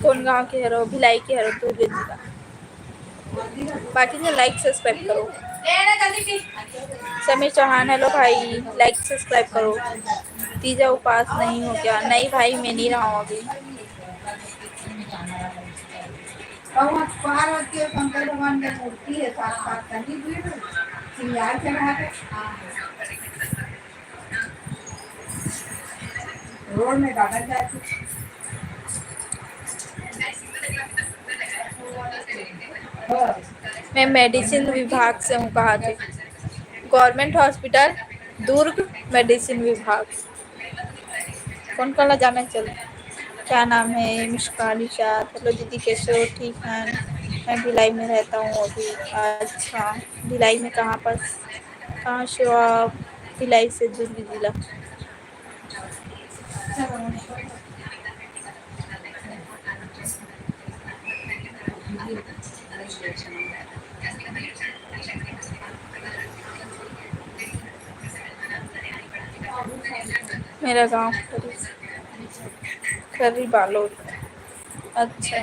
कौन गांव के हरो? भिलाई के हरो, दुर्ग जिला। बाकी से लाइक सब्सक्राइब करो। समीर चौहान, हेलो भाई, लाइक सब्सक्राइब करो। तीजा उपास नहीं हो क्या? नहीं भाई, मैं नहीं रहा हूँ अभी। कहूँ पार होती है, शंकर भगवान की मूर्ति है, साथ साथ कहीं भी श्रृंगार चढ़ा के रोड में गार्डन जाती। मैं मेडिसिन विभाग से हूँ, कहा थे गवर्नमेंट हॉस्पिटल दुर्ग, मेडिसिन विभाग। कौन कौन ला जाना चल? क्या नाम है? मुस्कान इशाद। हेलो दीदी, कैसे हो? ठीक है, मैं भिलाई में रहता हूँ अभी। अच्छा, भिलाई में कहाँ पर, कहाँ से हो आप? भिलाई से दुर्ग जिला। मेरा गांव खरी, खरी बालोद। अच्छा,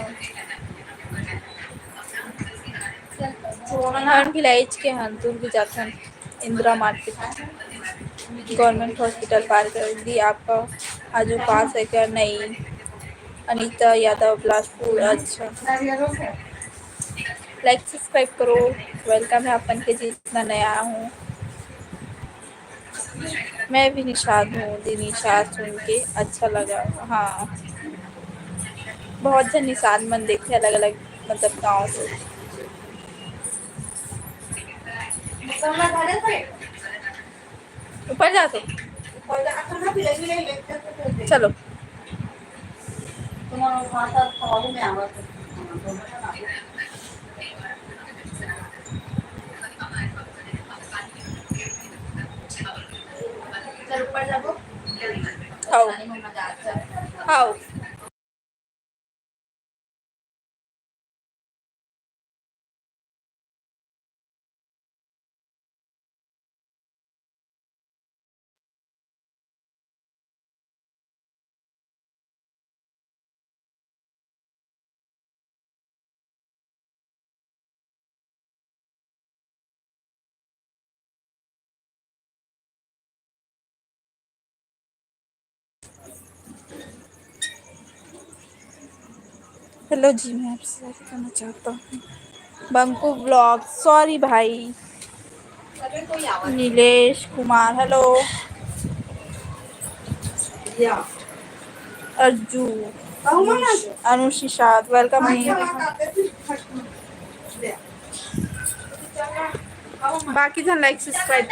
हमन भिलाई के हन, दुर्ग जाथन, इंदिरा मार्केट, गवर्नमेंट हॉस्पिटल पार कर दी। आपका आजू पास है क्या? नहीं। अनीता यादव, बिलासपुर। अच्छा, लाइक सब्सक्राइब करो, वेलकम है अपन के, जितना नया हूँ। मैं भी निषाद हूँ दी, निषाद सुन के अच्छा लगा। हाँ, बहुत झन निषाद मन देखे, अलग अलग, मतलब, गाँव से। ऊपर जा तो। चलो। खाओ। खाओ। हेलो जी, मैं आपसे शादी करना चाहता हूँ। बंकू ब्लॉग, सॉरी भाई। नीलेश कुमार, हेलो। अर्जु, अनुष निषाद, वेलकम। बाकी झन लाइक सब्सक्राइब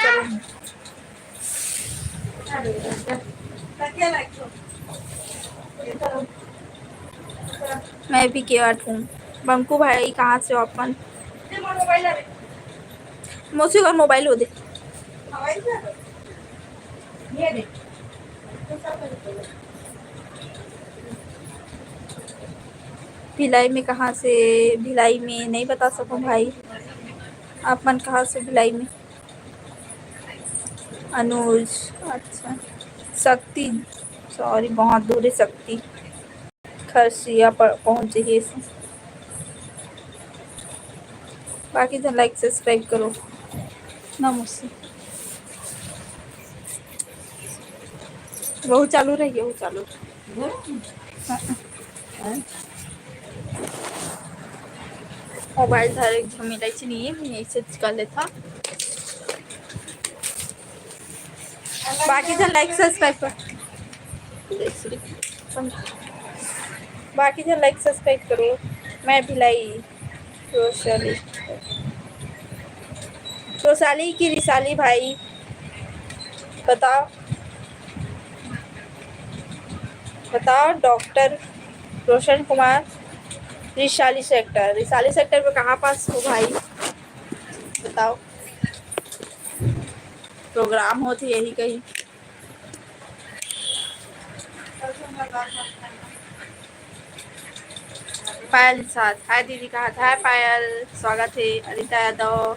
करो। मैं भी केवट हूँ। बंकू भाई, कहाँ से हो अपन? मौसी का मोबाइल हो दे। भिलाई में कहाँ से? भिलाई में नहीं बता सकूँ भाई। आप मन कहाँ से भिलाई में? अनुज, अच्छा। शक्ति, सॉरी, बहुत दूर है शक्ति। खरसिया पर पहुँच जाइए। बाकी झन लाइक सब्सक्राइब करो ना मौसी। वहू चालू रहिए, वहू चालू। मोबाइल धरे के झमेला च नहीं है, मैं ऐसे कर लेता। बाकी झन लाइक सब्सक्राइब कर, बाकी झन लाइक सब्सक्राइब करो। मैं भिलाई। रोशाली, रोशाली की रिशाली भाई, बताओ, बताओ doctor Roshan Kumar, Rishali sector. Rishali sector पे कहाँ पास हो भाई, बताओ। प्रोग्राम होत हे यही कहीं। पायल साथ, हाय दीदी, कहा था पायल, स्वागत है। अनिता यादव,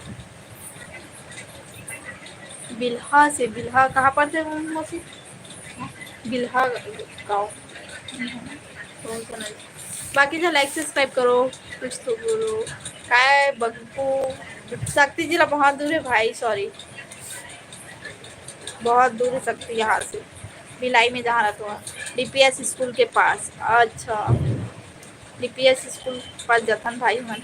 बिल्हा से, बिल्हा कहाँ पड़थे मौसी? बिल्हा गाँव। बाकी जो लाइक सब्सक्राइब करो, कुछ तो बोलो। काय बंकू, शक्ति जी ला बहुत दूर है भाई, सॉरी, बहुत दूर है शक्ति यहाँ से। भिलाई में जहाँ रहता हूँ, डीपीएस स्कूल के पास। अच्छा, डीपीएस स्कूल पास जथन भाई मन।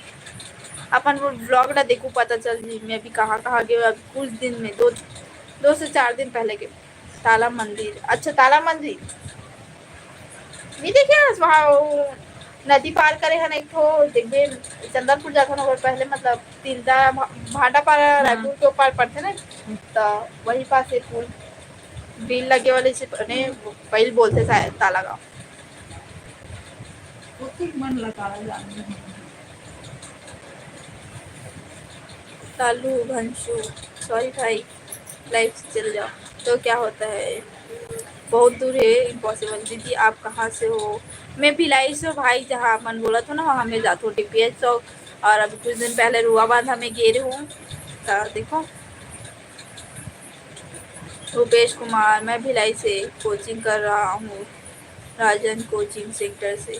अपन वो ब्लॉग ला देखू, पता चल जी मैं अभी कहाँ कहाँ गए। अभी कुछ दिन में, दो दो से चार दिन पहले के ताला मंदिर। अच्छा, ताला मंदिर नहीं देखे हस? वहाँ वो नदी पार करे हन एक ठो, देखबे, चंदनपुर जाथन ओकर पहले, मतलब तिल्दा भा-, भाटापारा, हाँ। रायपुर के ऊपर पड़थे ना, तो वही पास एक पुल, बिल लगे वाले से, ने, पहिल बोलथे शायद ताला गाँव। ओती मन लगा जाने। तालू भंसू, सॉरी भाई, लाइव से चल जाओ तो क्या होता है? बहुत दूर है, इम्पॉसिबल। दीदी, आप कहाँ से हो? मैं भिलाई से हूँ भाई, जहाँ मन बोलत हो ना, वहाँ मैं जात हूँ डीपीएस चौक। और अभी कुछ दिन पहले रुआ बांध हमें गे रहे हूँ, तो देखो। रूपेश कुमार, मैं भिलाई से कोचिंग कर रहा हूँ, राजन कोचिंग सेंटर से।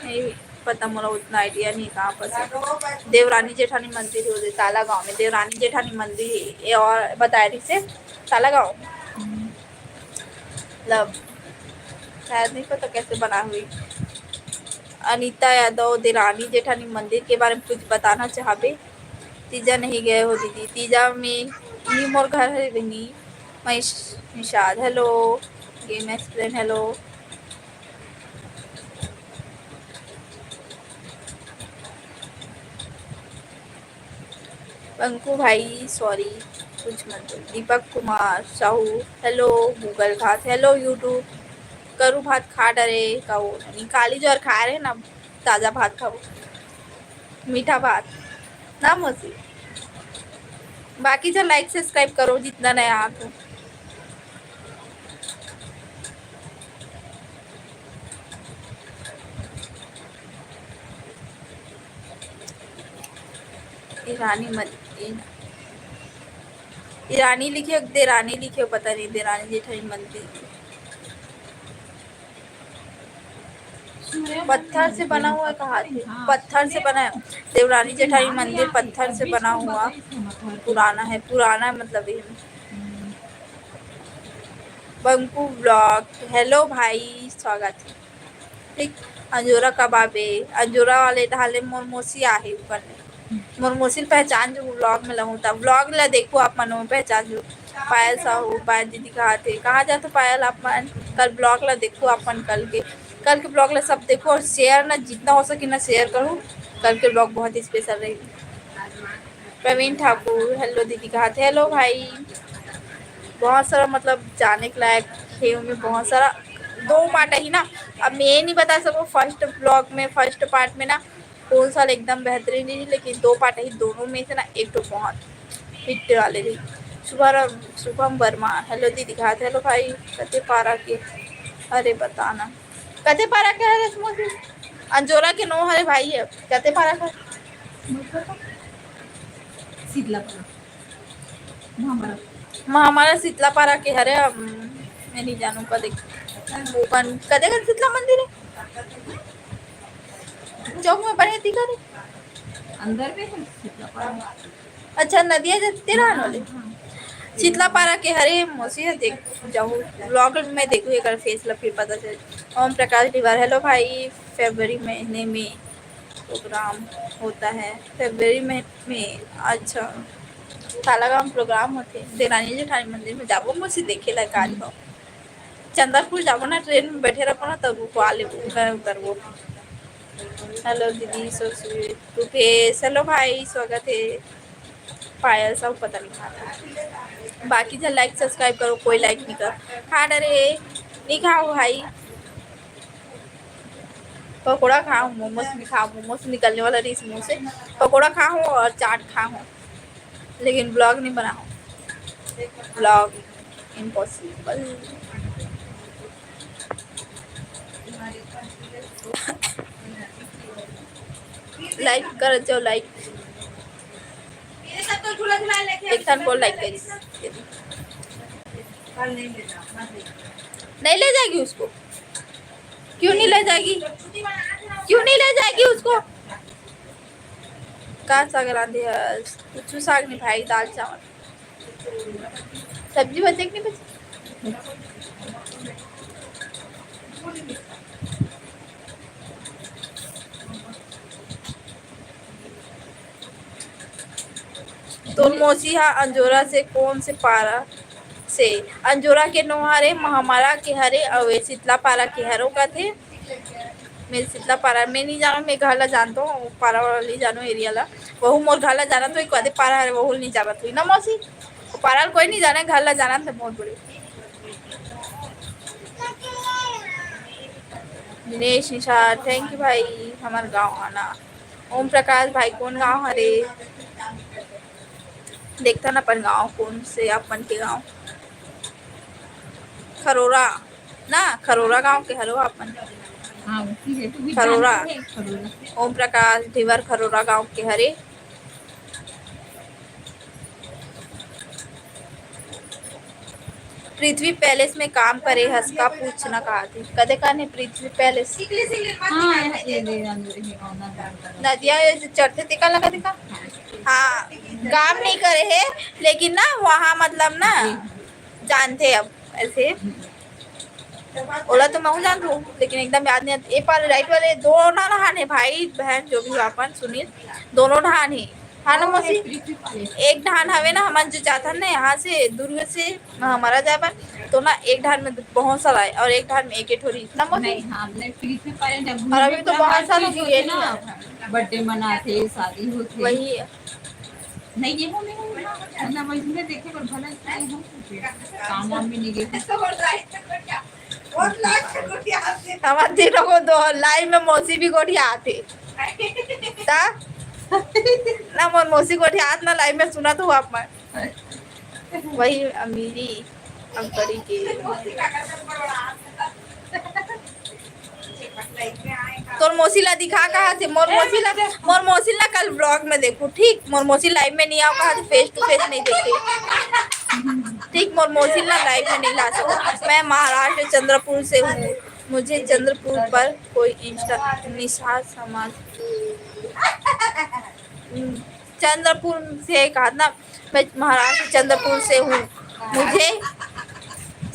नहीं पता, मोला उतना आइडिया नहीं कहाँ पर से। देवरानी जेठानी मंदिर हो दे ताला गाँव में, देवरानी जेठानी मंदिर है ये, और बताए रही से ताला गाँव। मतलब शायद नहीं पता कैसे बना हुई। अनिता यादव, देवरानी जेठानी मंदिर के बारे में कुछ बताना चाहबे? तीजा नहीं गए हो दीदी? तीजा में ही मोर घर है बहिनी। Mahesh Nishad, hello. Game explain, hello. Panku भाई, सॉरी, कुछ मत बोल। दीपक कुमार साहू, हेलो। गूगल भात, हेलो। यूट्यूब, करू भात खा डरे का वो निकाली जो और खा रहे ना, ताजा भात खाओ, मीठा भात ना मौसी। बाकी जो लाइक सब्सक्राइब करो जितना नया आप हो। ईरानी मत, ईरानी लिखे, देरानी लिखे, पता नहीं, देरानी जेठानी मनती। पत्थर से बना हुआ कहा थे? हाँ। पत्थर से बना है। देवरानी जेठानी मंदिर पत्थर से बना हुआ, पुराना है, पुराना है मतलब ये। बंकू ब्लॉग, हेलो भाई, स्वागत है। ठीक, अंजोरा कबाब ए, अंजोरा वाले ढाले मोर मौसी आहे ऊपर में। मोर मौसी ल पहचान जो vlog में लाहूँ त, vlog ला देखो आप मन, पहचान जो। पायल साहू, पायल दीदी कहाँ थे, कहाँ जाते पायल आप मन? कल vlog ला देखो आप मन, कल के, कल के vlog ला सब देखो और share ना, जितना हो सके ना share करो। कल के vlog बहुत ही special रही। प्रवीण ठाकुर, hello दीदी कहाँ थे? Hello भाई, बहुत सारा मतलब जाने के लायक हे ओमे, बहुत सारा। दो part ही ना, अब मैं ये नहीं बता सकूँ first vlog में, first part में ना कौन सा एकदम बेहतरीन रही, लेकिन दो part ही, दोनों में से ना एक तो बहुत hit वाले रही। शुभम, शुभम वर्मा, hello दीदी कहाँ थे? Hello भाई, कते पारा के, अरे बताना, कते पारा के हरे समोसे? अंजोरा के नो हरे भाई, अब कते पारा का? शीतला पारा। महामारा। महामारा शीतला पारा के हरे, हम, मैं नहीं जानू का देख। वो कन, कते कन शीतला मंदिर है? चौक में बने दिखा रे। अंदर में है शीतला पारा। अच्छा, नदिया जब तेरा आने वाले। हाँ। शीतला पारा के हरे मौसी है, देख जाऊँ vlog में देखूँ एक face ला, फिर पता चल। ओम प्रकाश डिवार, hello भाई, फरवरी महीने में program होता है। फरवरी में, में, अच्छा, काला गाँव program होथे, देरानी जेठानी मंदिर में जाबो मौसी देखे ला काली हो। चंद्रपुर जाबो ना, train में बैठे रहबो ना, तब रुकवा लेबो, मैं उतरबो। Hello दीदी, so sweet, रुपेश, hello भाई, स्वागत है। पायल सब पता नहीं कहाँ था। बाकी जन like subscribe करो, कोई like नहीं कर। खा डरे, नहीं खाओ भाई। पकौड़ा खाओ, मोमोज भी खाओ, मोमोज निकलने वाला रही मुँह से। पकौड़ा खाओ और चाट खाओ, लेकिन vlog नहीं बनाओ, vlog impossible। Like कर जाओ, like। एक थान को like करिस। नहीं ले जाएगी उसको? क्यों नहीं ले जाएगी? क्यों नहीं ले जाएगी उसको? का साग रांधे हस? कुछ साग नहीं भाई, दाल चावल। सब्जी बचे कि नहीं बचे? तोर मौसी हा अंजोरा से कौन से पारा से? अंजोरा के नो हरे, महामारा के हरे, अउ ए शीतला पारा के हरो कथे। मैं शीतला पारा, मैं नहीं जानूँ, मैं घर ला जानतो हूँ, पारा वाला नहीं जानूँ area ला। वहू मोर घर ला जानत होही, कदे पारा हरे, वहू नहीं जानत होही ना मौसी। पारा ला कोई नहीं जाने, घर ला जानत हे बहुत बड़े। दिनेश निषाद, thank you भाई, हमार गाँव आना। ओम प्रकाश भाई, कौन गाँव हरे? देखता ना अपन गाँव, कौन से अपन के गाँव? खरोरा ना, खरोरा गाँव के हरो अपन। हाँ, उसी है, तो भी खरोरा। जानते हैं, खरोरा। ओम प्रकाश ढिवर खरोरा गाँव के हरे। पृथ्वी पैलेस में काम करे हस का पूछना कहा थे। कदे काने पृथ्वी पैलेस? हाँ, ये, ये, ये, ये, ये, ये, नदिया ये जो चढ़ते तेका लगा देखा? हाँ, काम नहीं करे है, लेकिन ना वहाँ मतलब ना जानते अब ऐसे। ओला तो मैं जानत हूँ, लेकिन एकदम याद नहीं आता। ए पार right वाले दो ना नहान है भाई, बहन जो भी हो अपन, सुनील, दोनों नहान है। हाँ ना मौसी? एक ढान हवे ना, हमन जो जाथन ना यहाँ से, दुर्ग से, हाँ, हमारा जाए बर, तो ना एक ढान में बहुत सारा है और एक ढान में एक, एक ठोरी। ना मौसी? नहीं, हाँ, नहीं, पृथ्वी पाले जब और अभी तो बहुत सारा हो गया ना। Birthday मनाथे, शादी होथे। वही। नहीं, ये हो, नहीं हो, ना, मतलब, वही मैं देखे पर भला से हम काम वाम में नहीं गए। हमारे तीनों को दो live में मौसी भी गोठियाथे। ता? ना मोर मौसी गोठियात ना live में सुना तो आप मैं। वही अमीरी हम करी के। तोर मौसी ला दिखा कहा थे, मोर मौसी ला, मोर मौसी ला कल vlog में देखो, ठीक? मोर मौसी live में नहीं आओ कहा थे, face to face नहीं देखे, ठीक? मोर मौसी ला live में नहीं ला सको। मैं महाराष्ट्र चंद्रपुर से हूँ, मुझे चंद्रपुर पर कोई Insta निशा समाज, चंद्रपुर से कहा ना, मैं महाराष्ट्र चंद्रपुर से हूँ, मुझे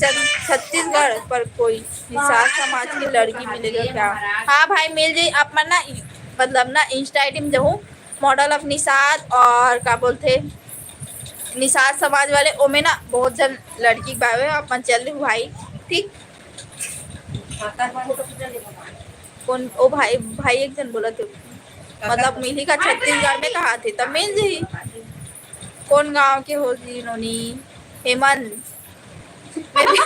छत्तीसगढ़ पर कोई निषाद समाज की लड़की मिलेगा क्या? हाँ भाई, मिल जाई। आप मन ना, मतलब ना, Insta ID में जाहू, Model of निषाद, और का बोलथे, निषाद समाज वाले, ओमे ना बहुत जन लड़की बावे, अपन चल देहू भाई, ठीक? कौन ओ भाई, भाई एक जन बोला थे, मतलब मिली का छत्तीसगढ़ में कहा थे, तब मिल जाई। कौन गांव के हो जी नोनी? हेमंत। मैं भी-,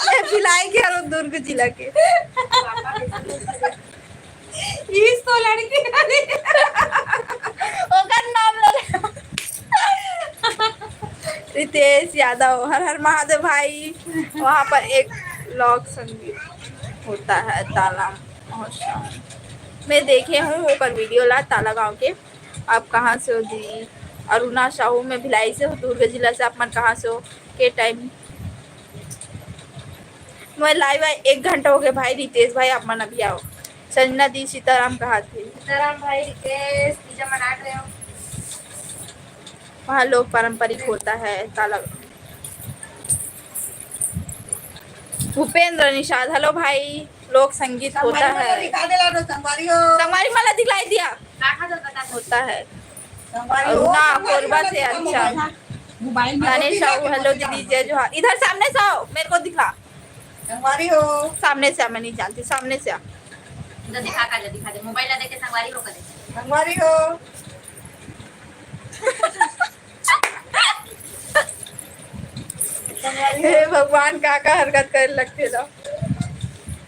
मैं भिलाई के हूँ, दुर्ग जिला के। इस तो लड़की ओकर नाम ले। रितेश यादव, हर हर महादेव भाई। वहाँ पर एक लोक संगीत होता है ताला महोत्सव। मैं देखे हूँ ओकर video ला, ताला गांव के। आप कहाँ से हो जी? अरुणा साहू, मैं भिलाई से हूँ, दुर्ग जिला से। आप मन कहाँ से हो? के time? मैं live आए एक घंटा हो गया भाई। रितेश भाई, आप मन अभी आओ। संजना दी, सीताराम कहाँ थे? सीताराम भाई, रितेश, तीजा मना रहे हो? वहाँ लोक पारंपरिक होता है, ताला। भूपेंद्र निषाद, hello भाई। लोक संगीत होता है। दिखा दे ला दो, संगवारी हो। संगवारी मला दिखलाई दिया। होता है। संगवारी हो, अरुणा, संगवारी कोरबा से, अच्छा। मोबाइल में दानिश साहू, hello दीदी, जय जोहार। इधर सामने से आओ, मेरे को दिखा। संगवारी हो। सामने से आ, मैं नहीं जानती, सामने से आ। इधर दिखा, काजल, दिखा दे, मोबाइल ला देके संगवारी हो, करे। संगवारी हो। हे भगवान, का का हरकत करे लगथे ला।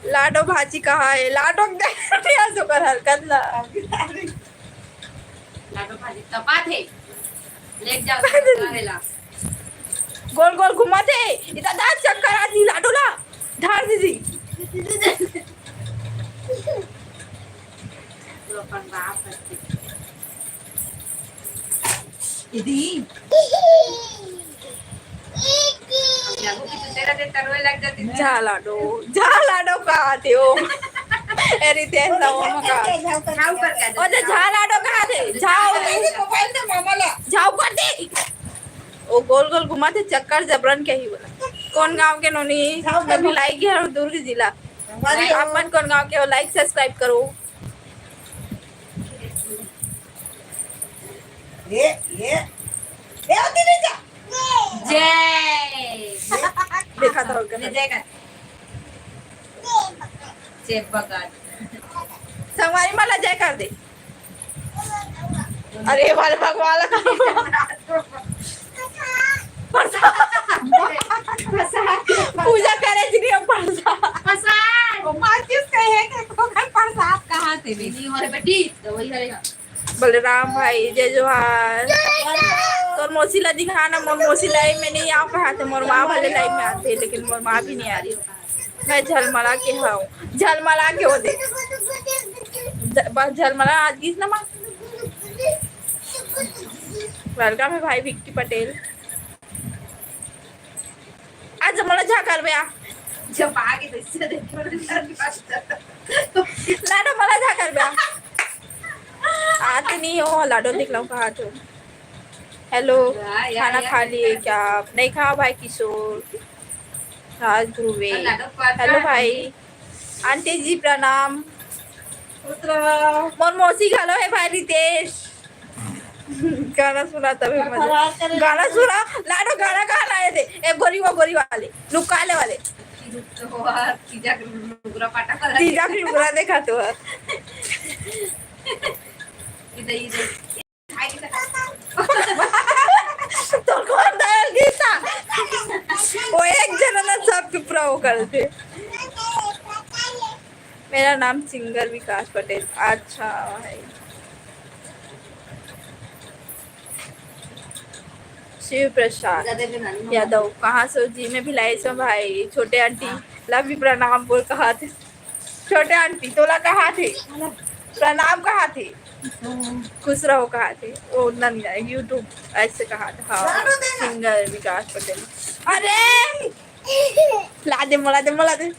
लाडो भाजी कहाँ है? लाडो के देखिया ओकर हरकत ला। लाडो भाजी तपात हे। लेके जाओ, संगवारी ला। गोल गोल घुमाथे, इतना दांत चक्कर आ जी लाडो ला, धार दीदी। तू अपन बाप हस। दीदी। जागो कि तू तेरा दे तरोए लग जाती। जा लाडो, जा लाडो कहा थे हो। ए रितेश, जाओ मका। झाऊ कर क्या? ओ, जा लाडो कहा थे, झाऊ। मोबाइल दे मामा ला। झाऊ कर दे। ओ गोल गोल घुमाथे, चक्कर जबरन के ही बोला। कौन गांव के नोनी? मैं भिलाई के हूँ, दुर्ग जिला। आप मन कौन गांव के हो? Like subscribe करो। ये, ये। ये होती नहीं जा। जय। देखा था उनका। जय कर। जय भगवान। संगवारी माला जय कर दे। अरे वाले भगवान ला। प्रसाद। प्रसाद। पूजा करे जी, हम प्रसाद। प्रसाद। माचिस कहे के ओकर प्रसाद कहा थे? नहीं हो रे बेटी, तो वही हरे। बलराम भाई, जय जोहार। तोर मौसी ला दिखा ना, मोर मौसी live में नहीं आ कहा थे, मोर माँ भले live में आथे, लेकिन मोर माँ भी नहीं आ रही। मैं झलमला के हूँ, झलमला के हो दे। ज-, बस झलमला आज गीस ना माँ। Welcome है भाई विक्की पटेल। आज मला झा करबे आ। जब आगे तो इससे देखो। लाडो मला झा करबे आ। आते नहीं हो, लाडो दिखलाऊं कहा तो। Hello, या, या, खाना या, खा लिए क्या आप? नहीं खाया भाई किशोर। राज ध्रुवे। लाडो पाता hello है। भाई। आंटी जी प्रणाम। खुश रहो। मोर मौसी घलो है भाई रितेश। गाना सुना तभी मजा। गाना सुना, लाडो गाना कहाँ लाए थे? एक गोरी, वो गोरी वाले, लुकाले वाले। तीजा के लुगरा पाटा वाला। तीजा के लुगरा देखा तो है। इधर, इधर। तो कौन डाल गीता? वो एक जना ना सब चुप रहो कर दे। मेरा नाम singer विकास पटेल। अच्छा भाई। शिव प्रसाद यादव, कहाँ से हो जी? मैं भिलाई से हूँ भाई। छोटे आंटी, love you, प्रणाम बोल कहा थे। छोटे आंटी, तोला कहा थे? प्रणाम कहा थे? खुश रहो कहा थे? वो उतना नहीं आए, YouTube ऐसे कहा था। हाँ, singer विकास पटेल। अरे! ला दे, मोला दे, मोला दे।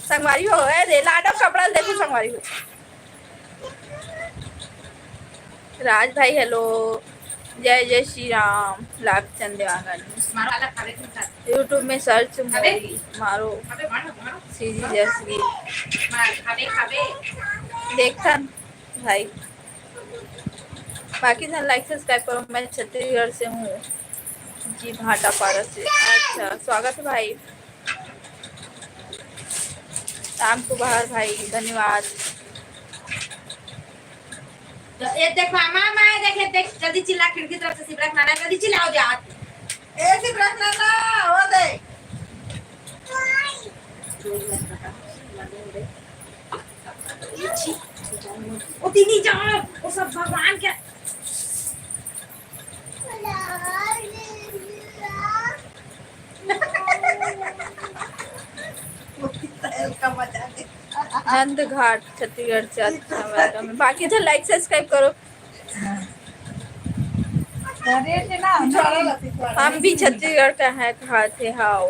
संगवारी हो, ए रे, लाडो कपड़ा देखो संगवारी हो। राज भाई, hello। जय जय श्री राम, लाभचंद देवांगन। YouTube में सर्च मोरी मारो, सीजी जसवीर। देखथन भाई, बाकी झन like subscribe करो। मैं छत्तीसगढ़ से हूँ जी, भाटापारा से। अच्छा, स्वागत है भाई। राम कुमार भाई, धन्यवाद। ये देख मामा, मामा, देख, देख, जल्दी चिल्ला, खिड़की तरफ से शिवराज नाना, जल्दी चिल्लाओ जा। ए शिवराज नाना, वो दे। ओ तीनी जाओ, वो सब भगवान के। वो कितना हल्का मजाक है। नंद घाट छत्तीसगढ़ से अच्छा welcome है। बाकी तो like subscribe करो। अरे थे ना, हम भी छत्तीसगढ़ का है, कहा थे, हाँ।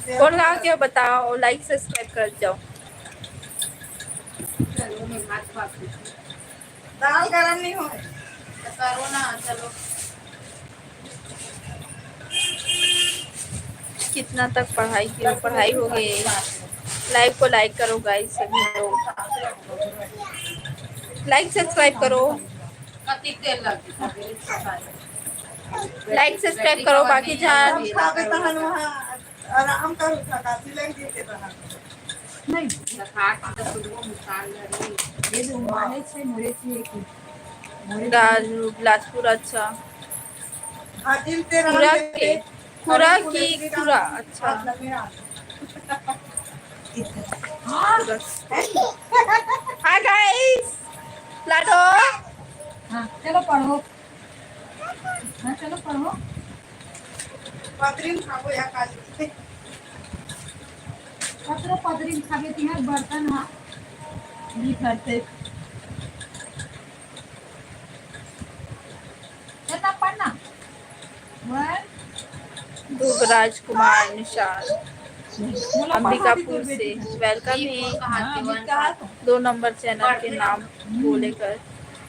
कौन गाँव के बताओ, like subscribe कर जाओ। दाल गरम नहीं हो, तो करो ना, चलो। कितना तक पढ़ाई की हो? पढ़ाई हो गई। Live को like करो guys, सभी लोग like subscribe करो। कति तेल लगती है, like subscribe करो। बाकी जान खावे तहन वहाँ आराम करू, थकासी लग जैसे तहन। नहीं। ये जो माने छे मोरे छे की। राजू बिलासपुर, अच्छा। खुरा के, खुरा की खुरा, अच्छा। Hi guys, लाडो। हाँ, चलो पढ़ो। हाँ, चलो पढ़ो। पतरी उठाबो या काली। पतरो पतरी उठाबे, तिहार बर्तन हा। नहीं करते। चल ना, पढ़ना। One। दुबराज कुमार निषाद, बोलो, अंबिकापुर से। Welcome है। हाँ, दो नंबर channel के नाम बोले कर।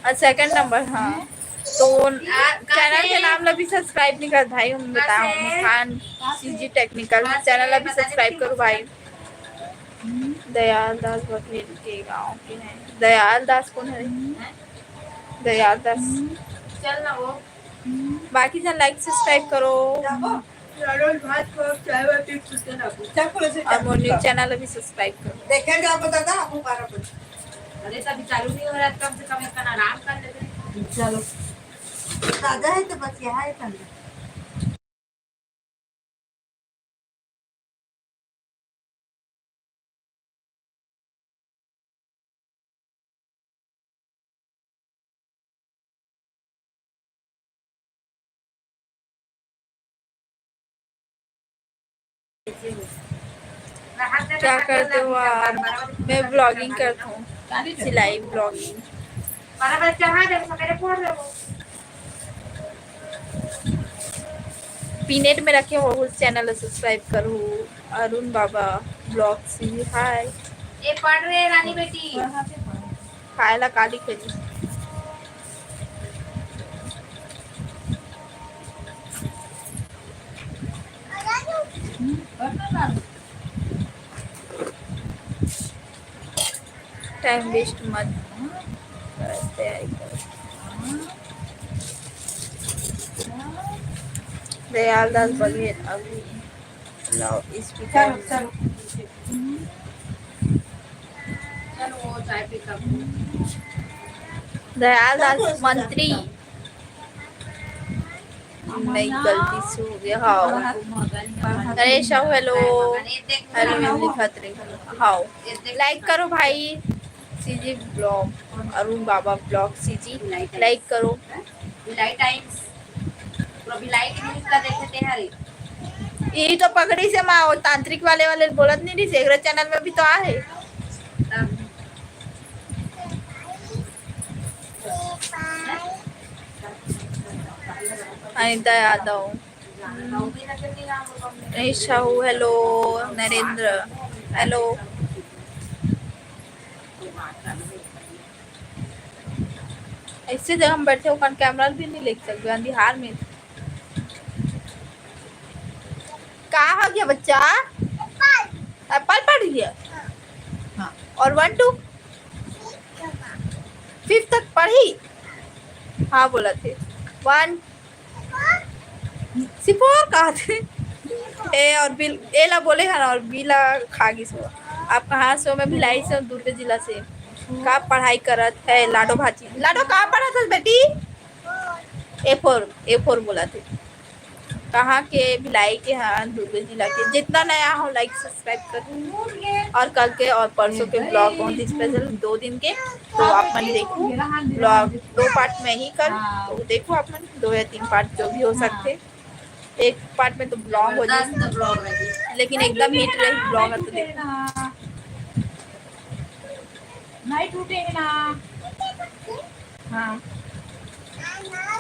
और second नंबर, हाँ। तो channel के नाम ला भी subscribe नहीं कर भाई, हम बताओ, मुस्कान CG Technical channel ला भी subscribe करो भाई। दयाल दास बघेल के गांव के हैं। दयाल दास कौन है? दयाल दास। चल ना वो। बाकी झन like subscribe करो। और मोर new channel भी subscribe करो। देखे जाओ दादा, आपको बारह बजे। अरे, तभी चालू नहीं हो रहा, कम से कम एक आराम कर लेते। चलो, ताजा है तो बस यहाँ है ठंडा। क्या करते हो आप? मैं vlogging करता हूँ, सिलाई vlogging। Pin में रखे हो, उस channel ला subscribe करो। अरुण बाबा vlog से hi। ए पढ़ रे रानी बेटी। खाए ला काली करी। Time waste मत कर, तैयारी कर। दयाल दास बघेल अभी loud speaker। चलो, चलो। चलो, वो चाय पी कर। दयाल दास मंत्री। नहीं, गलती से हो गया। हाँ। Naresh Sahu, hello। Hello, ma'am लिखत रही। हाँ। Like करो भाई। CG vlog, अरुण बाबा vlog CG। Like करो। ये तो पकड़ी से माँ, वो तांत्रिक वाले, वाले बोलत नहीं रही, जेकरा channel में भी तो आ है। Anita Yadav, Ramesh Sahu, hello, Narendra, hello। ऐसे जगह में बैठे हो, कौन कैमरा भी नहीं लेके चल गए अंधियार में। का हो गया बच्चा? एप्पल पढ़ लिया। हाँ, और वन टू फिफ्थ तक पढ़ी। हाँ बोला थे। वन सिपोर कहा थे। ए और बिल, ए ला बोले हन और बी ला खा गिस हो। आप कहाँ से हो? मैं भिलाई से हूँ, दुर्ग जिला से। का पढ़ाई करत है लाडो भाजी? लाडो कहाँ पढ़त हस बेटी? ए फोर, ए फोर बोला थे। कहाँ के? भिलाई के। हाँ, दुर्ग जिला के। जितना नया हो, लाइक सब्सक्राइब करो और कल के और परसों के ब्लॉग बहुत स्पेशल, दो दिन के। तो आप मन देखो ब्लॉग, दो पार्ट में ही कर, तो देखो आप मन दो या तीन पार्ट जो भी हो सकते। एक पार्ट में तो ब्लॉग हो जाए, लेकिन एकदम हिट रही ब्लॉग है तो देखो। नहीं टूटेगा ना। हाँ।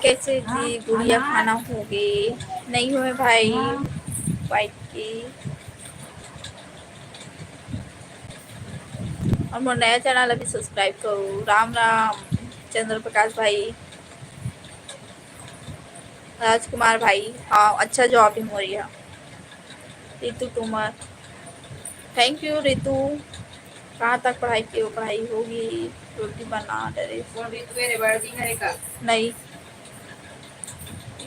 कैसे जी गुड़िया, खाना हो गए? नहीं हुए भाई, वाइफ की। और मोर नया चैनल अभी सब्सक्राइब करो। राम राम चंद्र प्रकाश भाई, राजकुमार भाई। हाँ, अच्छा जॉब है मोर यहाँ। रितु तोमर, थैंक यू रितु। कहाँ तक पढ़ाई किए हो? पढ़ाई होगी, रोटी बना डरे। कौन रितु है रे? बड़दी घरे का? नहीं,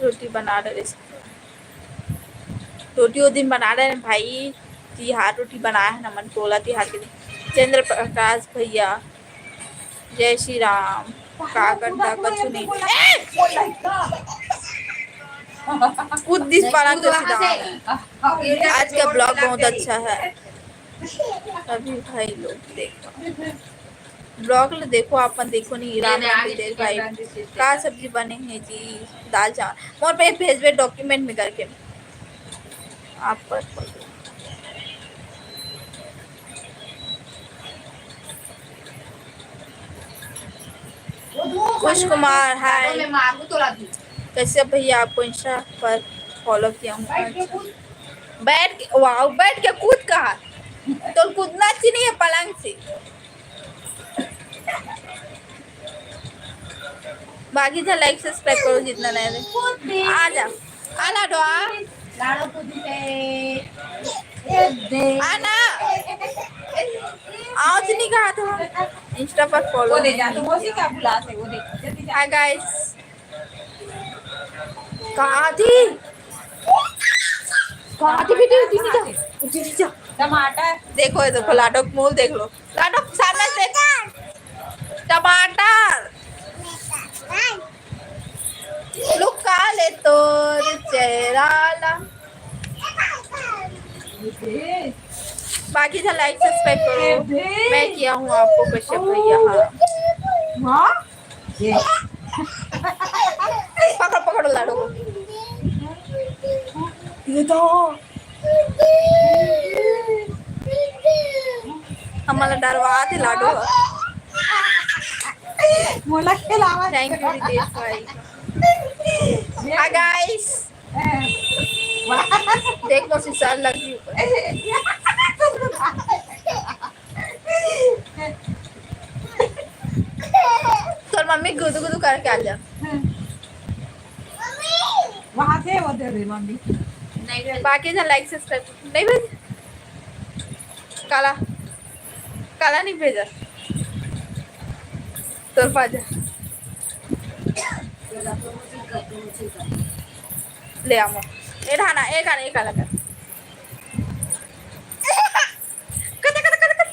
रोटी बना डरे। रोटी वो दिन बना डरे भाई, तिहार रोटी बनाए हे ना मन, टोला तिहार के दिन। चंद्र प्रकाश भैया, जय श्री राम। का करता कछु नहीं। ए! कूद दिस पाला के सीधा। आज का ब्लॉग बहुत अच्छा है। अभी भाई लोग देखो, ब्लॉग ला देखो, आप मन देखो नहीं। राम राम विदेश भाई, का सब्जी बने है जी? दाल चावल। मोर पे भेजबे डॉक्यूमेंट में करके। आप पर खुश कुमार, हाय। मैं मारू तोला भी। कश्यप भैया, आपको इंस्टा पर फॉलो किया हूँ। अच्छा। बैठ के, वाओ, बैठ के कूद कहा? तो कूदना चाहिए पलंग से। बाकी झन लाइक सब्सक्राइब करो जितना नया है। आ जा, आ लाडो, आ। लाडो कूदी पे। ए दे। आ ना। आज नहीं कहा था। इंस्टा पर फॉलो वो दे जा, तो वो सी क्या बुलाते, वो दे। जल्दी जा। Hi guys. कहा थी? कहा थी बेटी? उठी नहीं जा, उठी नहीं जा। टमाटर। देखो, ये देखो, लाडो मुंह देख लो। लाडो सामने से देख। टमाटर। लुका ले तोर चेहरा ला। बाकी झन लाइक सब्सक्राइब करो। मैं किया हूँ आपको कश्यप भैया। हाँ। हाँ? ये। पकड़, पकड़ लाडो को। ये तो। हमला डरवा दे लाडो। मोला खिलावा। Thank you रितेश भाई। Hi guys। देख लो सिसार लग गई ऊपर। तोर मम्मी गुदु गुदु करके आ जा। वहाँ से वो दे दे मम्मी। नहीं भेज। बाकी झन लाइक सब्सक्राइब नहीं भेज। काला, काला नहीं भेजा। तोर पाजा। ले आ मोर। ए ढाना, ए गाना, ए काला कर। कते, कते, कते, कते।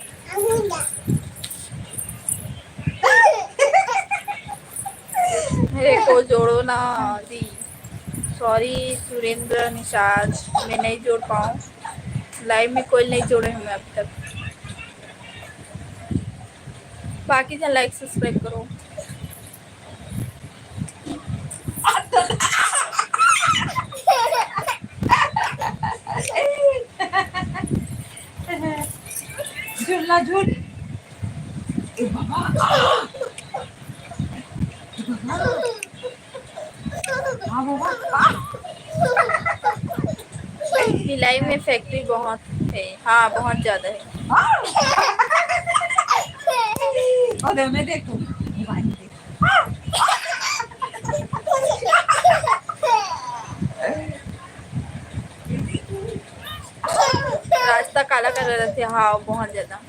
मेरे को जोड़ो ना जी। सॉरी सुरेंद्र निषाद, मैं नहीं जोड़ पाऊँ। लाइव में कोई नहीं जोड़े हमें अब तक। बाकी झन लाइक सब्सक्राइब करो। झूलना झूल। ए बाबा। ए बाबा। हाँ बाबा। भिलाई में फैक्ट्री बहुत है। हाँ, बहुत ज्यादा है। हाँ। और मैं देखो, मोबाइल में देखो। रहथे, हाँ, बहुत ज्यादा।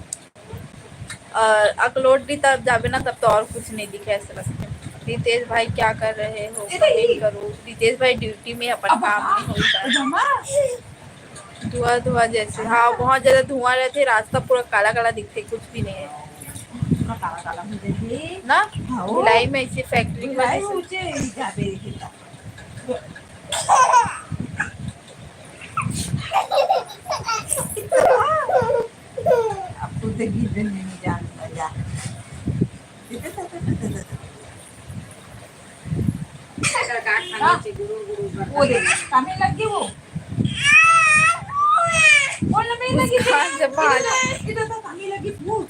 और अकलोट भी तब जाबे ना, तब तो और कुछ नहीं दिखे, ऐसा लगता है। रितेश भाई, क्या कर रहे हो? Comment करो। रितेश भाई ड्यूटी में, अपन अब काम हाँ, में होता है। धुआं, धुआं जैसे, हाँ, बहुत ज्यादा धुआं रहते, रास्ता पूरा काला काला दिखते, कुछ भी नहीं है। पूरा काला काला हो जाते। ना? हाँ, वो भिलाई में ऐसी फैक्ट्री में भिलाई जैसे। ऊंचे जाते दिखता। अब तो देखी दिन नहीं जानता जा। वो देख, कामे लग गई वो। वो लम्बी लगी। मुस्कान जब बाहर। इधर तो कामे लगी, पूछ।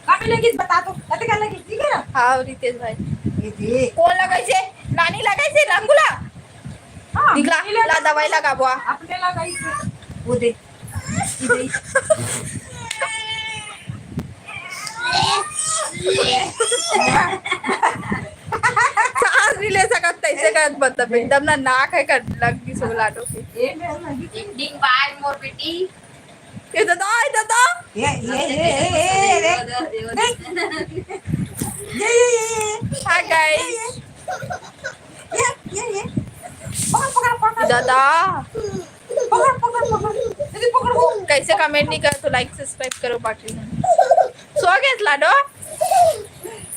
कामे लगी, बता तो। कते का लगी, ठीक है ना? हाँ, रितेश भाई। ये देख। कौन लगाई से? नानी लगाई से, रंगुला? हाँ, दिखला, नीला ला, दवाई लगाबो, आ। अपने लगाई से। वो देख। सांस भी ले सकत, तैसे करत, मतलब, एकदम ना नाक है कर लग गई सब लाडो के। एक दिन बाद मोर बेटी। ये दादा, ये दादा। ये, ये, ये, ये, ये, ये, ये, देख। ये, ये, ये, ये। Hi, guys। ये, ये, ये। पकड़, पकड़, पकड़। दादा। पकड़, पकड़, पकड़। दीदी, पकड़ वो। कैसे comment नहीं करे तो like subscribe करो बाकी। सो गए लाडो?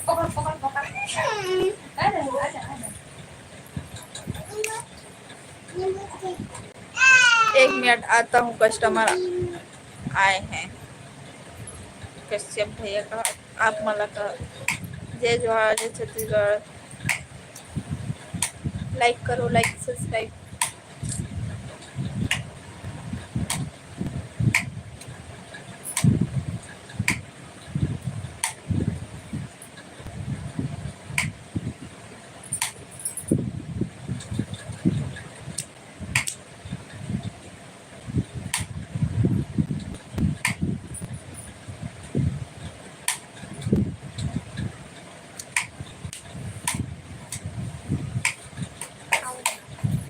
पकड़, पकड़, पकड़। आ जा, आ जा, आ जा। एक मिनट, आता हूँ, customer आए हैं। कश्यप भैया का, आप मला का। जय जोहार, जय छत्तीसगढ़। Like करो, like, subscribe।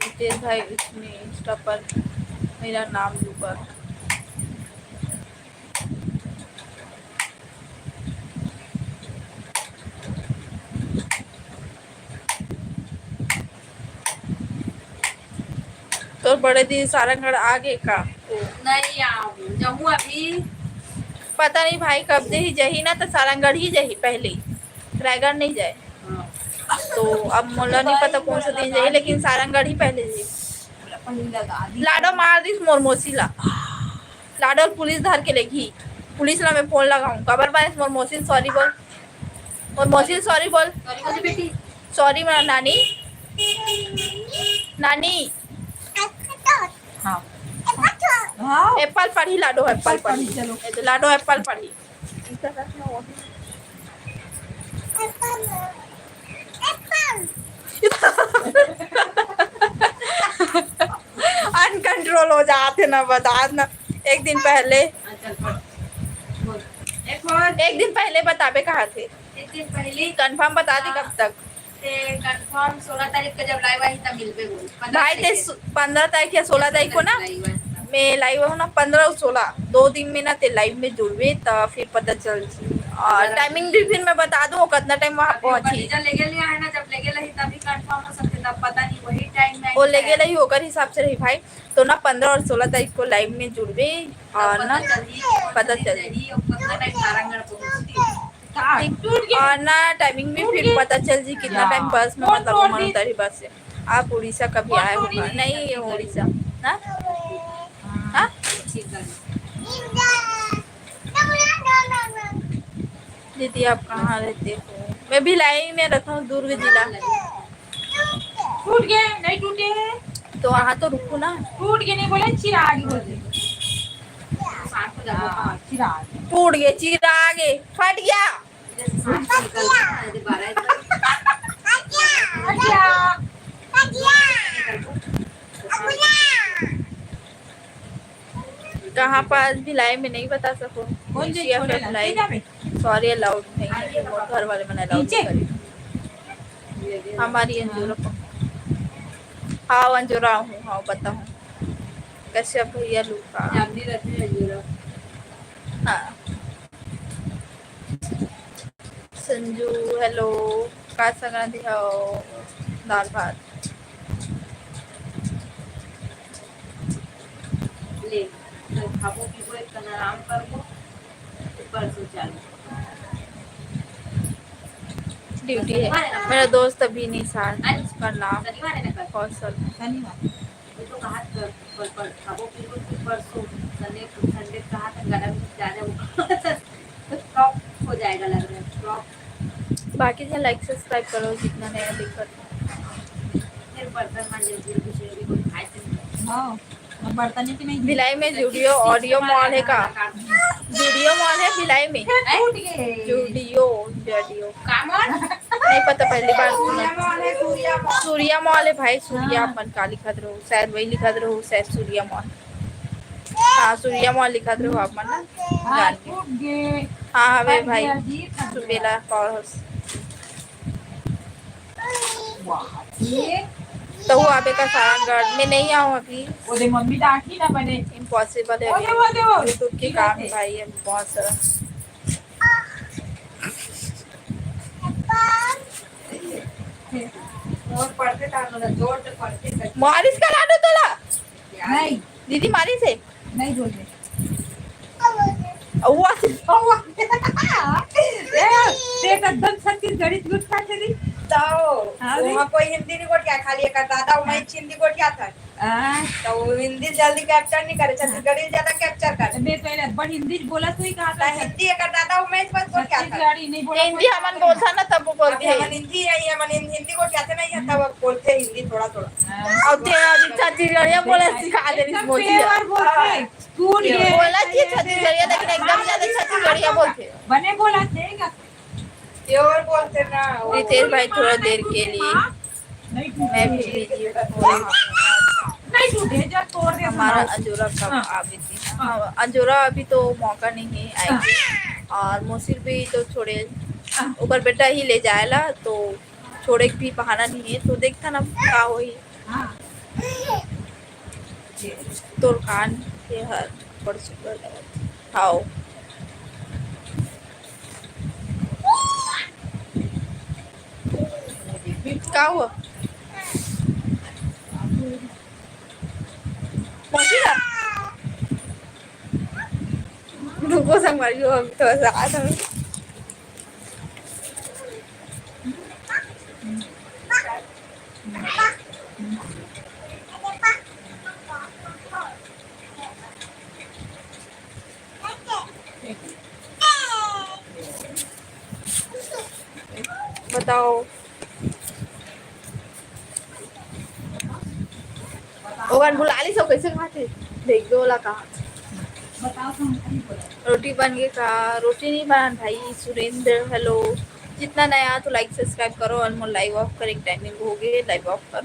रितेश भाई, इसमें Insta पर मेरा नाम लूबा। तोर बड़े दीदी सारंगढ़ आ गे का? नहीं आऊँ, जाऊँ अभी। पता नहीं भाई, कब दे ही जाही ना, तो सारंगढ़ ही जाही पहले ही, रायगढ़ नहीं जाए। हाँ। तो अब मोला नहीं पता कौन सा दिन जाही, लेकिन सारंगढ़ ही पहले जाही। लाडो मार दिस मोर मौसी ला। लाडो पुलिस धर के लेगी। पुलिस ला मैं फोन लगाऊं। काबर बायस मोर मौसी ल sorry बोल। मोर मौसी ल sorry बोल। Sorry बोल बेटी। Sorry मेरा नानी। नानी। हाँ। हाँ। Apple पढ़ी लाडो, apple पढ़ी। चलो। ये तो लाडो apple पढ़ी। Uncontrol हो जाते ना, बता ना। एक दिन पहले, अच्छा, बोल। एक और। एक दिन पहले बताबे कहा थे। एक दिन पहले। Confirm बता दे हाँ। कब तक? ते confirm सोलह तारीख का जब live आही तब मिलबे बोल। पंद्रह भाई, तारीख ते के। सु-, पंद्रह तारीख या सोलह तारीख को ना, live आही। मैं live हूँ ना, पंद्रह और सोलह, दो दिन में ना ते live में जुड़बे, त फिर पता चल जी। और पंद्रह। Timing भी फिर मैं बता दूँ, कितना time वहाँ अभी पहुँची। भतीजा लेगे लिया है ना, जब लेगे रही तभी confirm हो सकते, तब पता नहीं, वही time में वो लेगे शायद। रही, ओकर हिसाब से रही भाई। तो ना, पंद्रह और सोलह तारीख को live में जुड़बे, तब और पता ना, चल जी, पता चल जी। और कितना time सारंगढ़ पहुँचती। ठीक। टूट गया। और ना, timing में टूट फिर गया। पता चल जी कितना time bus में, मतलब, उमर उतारी बस से। आप उड़ीसा कभी आए हो का? नहीं, ये उड़ीसा। हाँ? हाँ? दीदी, आप कहाँ रहते हो? मैं भिलाई में रहता हूँ, दुर्ग जिला। टूट गए, नहीं टूटे हैं। तो वहाँ तो रुको ना। टूट गए नहीं बोले, चिराग बोल दे। हाँ, चिराग। टूट गए, चिराग, फट गया। फट गया। कहाँ पास भिलाई में नहीं बता सको। कौन से छोले ला? भिलाई। ठीक है बे। Sorry, allowed नहीं है, वो घर वाले मना allowed नीचे? नहीं करे। हमारी अंजोरा पक-, हाँ, अंजोरा हूँ, हाँ, बताऊँ। कश्यप भैया लूका। चांदी रत्न अंजोरा। हाँ। संजू, hello। का संग रांधे हव? दाल भात। ले, तो खाबो पीबो, एक कन आराम करबो, फिर परसों चालू। ड्यूटी है। मेरा दोस्त अभी निशान, उसका नाम कौशल। शनिवार। वो तो कहा था, पर, पर, खाबो पीबो फिर परसों, Sunday, Sunday कहा था, गरम ज्यादा वो flop हो जाएगा लग रहा है, flop। बाकी झन like subscribe करो, जितना नया देखत हो। फिर बर्तन मांजे, फिर कुछ भी कोई खाए से नहीं। हाँ, अब बर्तन ही कि नहीं? भिलाई में Zudio Audio Mall है का? Zudio Mall है भिलाई में। फिर टूट गए। Zudio, Zudio। कामन? नहीं पता, पहली बार सुना। सूर्या mall है, सूर्या mall। सूर्या mall है भाई, सूर्या हाँ। अपन का लिखत रहो, शायद वही लिखत रहो, शायद सूर्या mall। हाँ, सूर्या mall लिखत रहो आप मन ना। हाँ, जान के। टूट गए। हाँ, हवे फट भाई। गया जी, फट गया। सुबेला power house। वाह, ये तो वो आबे का सारंगढ़ में नहीं आऊँ अभी। ओदे मम्मी डांटी ना बने। Impossible है ओदे, अभी। ओदे, ओदे। YouTube के ठीक काम है। है भाई, अभी बहुत सारा। और पढ़ते था ना, जोर से पढ़ते थे। मारिस का लाडो तोला? नहीं। दीदी मारिस है? नहीं बोल रहे। औवा से। औवा। ए, ते एकदम छत्तीसगढ़ी झूठ खाथे दी। तो हाँ, वहाँ कोई हिंदी नहीं गोठिया, खाली एक दादा उमेश हिंदी गोठिया था। हाँ। तो वो हिंदी जल्दी capture नहीं करे, छत्तीसगढ़ी ज्यादा capture करे। अबे, पहले बड़ हिंदी बोला तू ही कहा था। हिंदी एक दादा उमेश बस गोठिया था। छत्तीसगढ़ी नहीं बोला हिंदी कोई। हमन बोलता ना तब वो अभी बोलते हैं। हमन हिंदी है, ये हमन हिंदी गोठिया थे नहीं है, तब अब बोलते हैं हिंदी थोड़ा थोड़ा। हाँ। अब ते अभी छत्तीसगढ़िया बोला सिखा दे रही एकदम बोलती है। Pure बोलते हैं। टूट गए। बोला कि छत्तीसगढ़िया, लेकिन एकदम ज्यादा छत्तीसगढ़िया बोलते हैं। बने बोला थे क्या? Pure बोलते ना। रितेश भाई, थोड़ा देर के लिए नहीं टूटे। मैं भी busy हूँ। नहीं टूटे, जब तोड़ दे हमारा सुनाओ। अंजोरा कब हाँ। आवे थी? हाँ। हाँ, अंजोरा अभी तो मौका नहीं है, आएगी। हाँ। और मोसिर भी तो छोड़े, हाँ। ओकर बेटा ही ले जाएला, तो छोड़े के भी बहाना नहीं है, तो देखता ना का होही। हाँ। तोर कान के हर बड़ सुंदर लगत। हाव। का हुआ? पहुंची ना? रुको संगवारी हो, अभी थोड़ा सा आ जाओ। बताओ। ओवन बुला ली, सब कैसे खाते? देख दो वाला कहा। बताओ तो, हम नहीं बोला। रोटी बन गई का? रोटी नहीं बनान भाई। सुरेंद्र, hello। जितना नया तो like subscribe करो और मोर live off करे के timing हो गए, live off कर।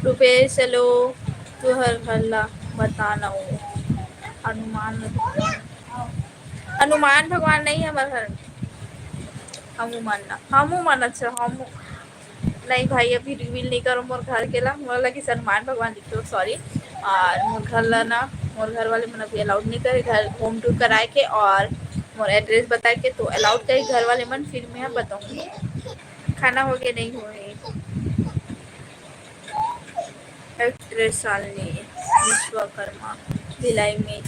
रुपेश, चलो, तुहर घर ला बता ना, वो हनुमान, हनुमान भगवान नहीं है हमारे घर में। हमू मन ना, हमू मन, अच्छा, हमू नहीं भाई, अभी reveal नहीं करो मोर घर के ला। मोर लगी हनुमान भगवान लिखो, sorry। और मोर घर ला ना, मोर घर वाले मन अभी allowed नहीं करे घर home tour कराए के, और मोर address बताए के तो allowed करे घर वाले मन, फिर मैं बताऊंगी। खाना हो गया, नहीं हुए। Actress शालिनी विश्वकर्मा भिलाई में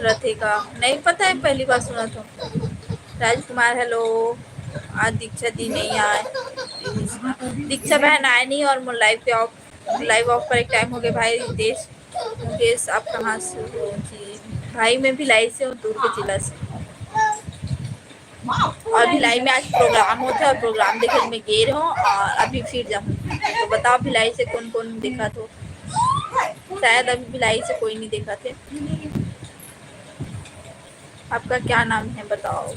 रथे का? नहीं पता है, पहली बार सुना था। राजकुमार, hello। आज दीक्षा दी नहीं आए। दीक्षा बहन आए नहीं और मोर live पे off, live off पर एक time हो गया भाई। रितेश, मुकेश, आप कहाँ से हो जी? भाई, मैं भिलाई से हूँ, दुर्ग जिला से। और भिलाई में आज program होता है और program देखे मैं गे रहे हूँ और अभी फिर जाऊँ। तो बताओ, भिलाई से कौन कौन देखा थो? शायद अभी भिलाई से कोई नहीं देखा थे। आपका क्या नाम है, बताओ?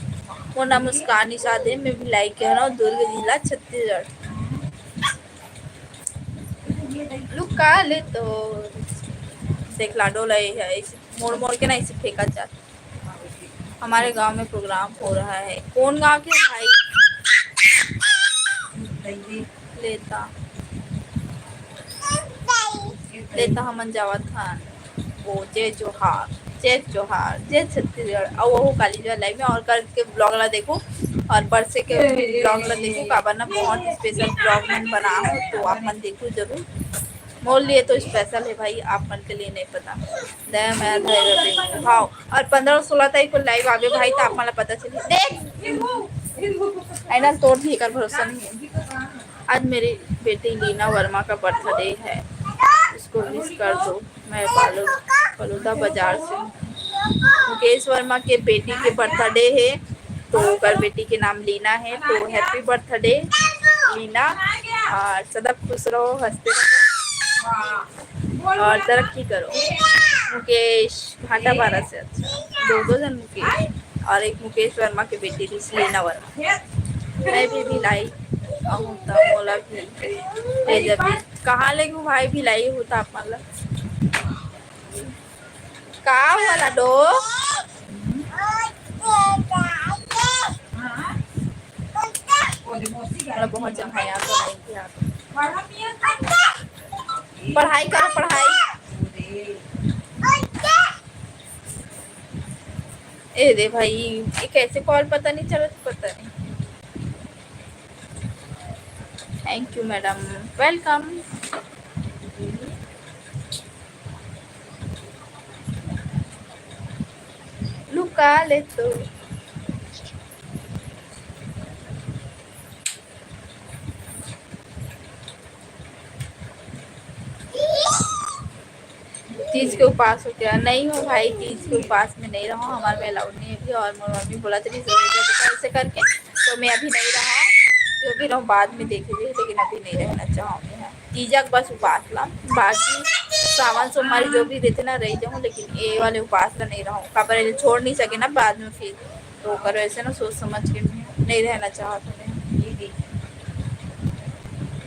मोर नाम मुस्कान निषाद है, मैं भिलाई के हूँ, दुर्ग जिला, छत्तीसगढ़। लुका ले तो देख लाडो लाई है, ऐसे मोड़ मोड़ के ना ऐसे फेंका जाता। हमारे गांव में प्रोग्राम हो रहा है। कौन गांव के भाई? लेता, लेता हमन जावत हन। ओ, जय जोहार, जय जोहार, जय छत्तीसगढ़। अउ वो काली जो लाइव में और करके ब्लॉग ला देखो और परसे के ब्लॉग ला देखो, काबर ना बहुत स्पेशल ब्लॉग मन बना हो, तो आप मन देखो जरूर। मोर लिए तो स्पेशल है भाई, आप मन के लिए नहीं पता। दया मया धैर्य रखे, हाँ। और पंद्रह सोलह तारीख को लाइव आवे भाई, तो आप मन ला पता चली। देख, आईना तोड़ दी, एकर भरोसा नहीं है। आज मेरी बेटी लीना वर्मा का बर्थडे है, उसको विश कर दो। मैं पालो-, बलौदा बाजार से हूँ। मुकेश वर्मा के बेटी के बर्थडे है, तो ओकर बेटी के नाम लीना है, तो हैप्पी बर्थडे लीना, और सदा खुश रहो, हंसते रहो और तरक्की करो। मुकेश भाटापारा से, अच्छा, दो दो जन मुकेश, और एक मुकेश वर्मा के बेटी थी लीना वर्मा। मैं भी भिलाई आहूँ त मोला भी ले जाबे। कहाँ ले गो भाई, भिलाई आहूँ त आप मन ला। का वाला डो? मतलब बहुत जन है यहाँ तो, नहीं यहाँ तो। पढ़ाई करो, पढ़ाई। ए दे भाई, ये कैसे कॉल पता नहीं चलत, पता नहीं। Thank you madam, welcome। लुका ले तो। तीज के उपास हो क्या? नहीं हो भाई, तीज के उपास में नहीं रहूँ, हमारे में अलाउड नहीं है अभी। और मोर मम्मी बोला था, "नहीं, ऐसे करके तो मैं अभी नहीं रहा, जो भी रहूँ बाद में देखेंगे, लेकिन अभी नहीं रहना चाहूँ मैं यहाँ।" तीजा के बस उपास ला, बाकी सावन सोमवारी जो भी रहते ना, रह जाऊँ, लेकिन ये वाले उपास ला नहीं रहूँ। काबर ये छोड़ नहीं सके ना बाद में फिर, तो ओकर वैसे ना सोच समझ के मैं नहीं रहना चाहत हूँ मैं।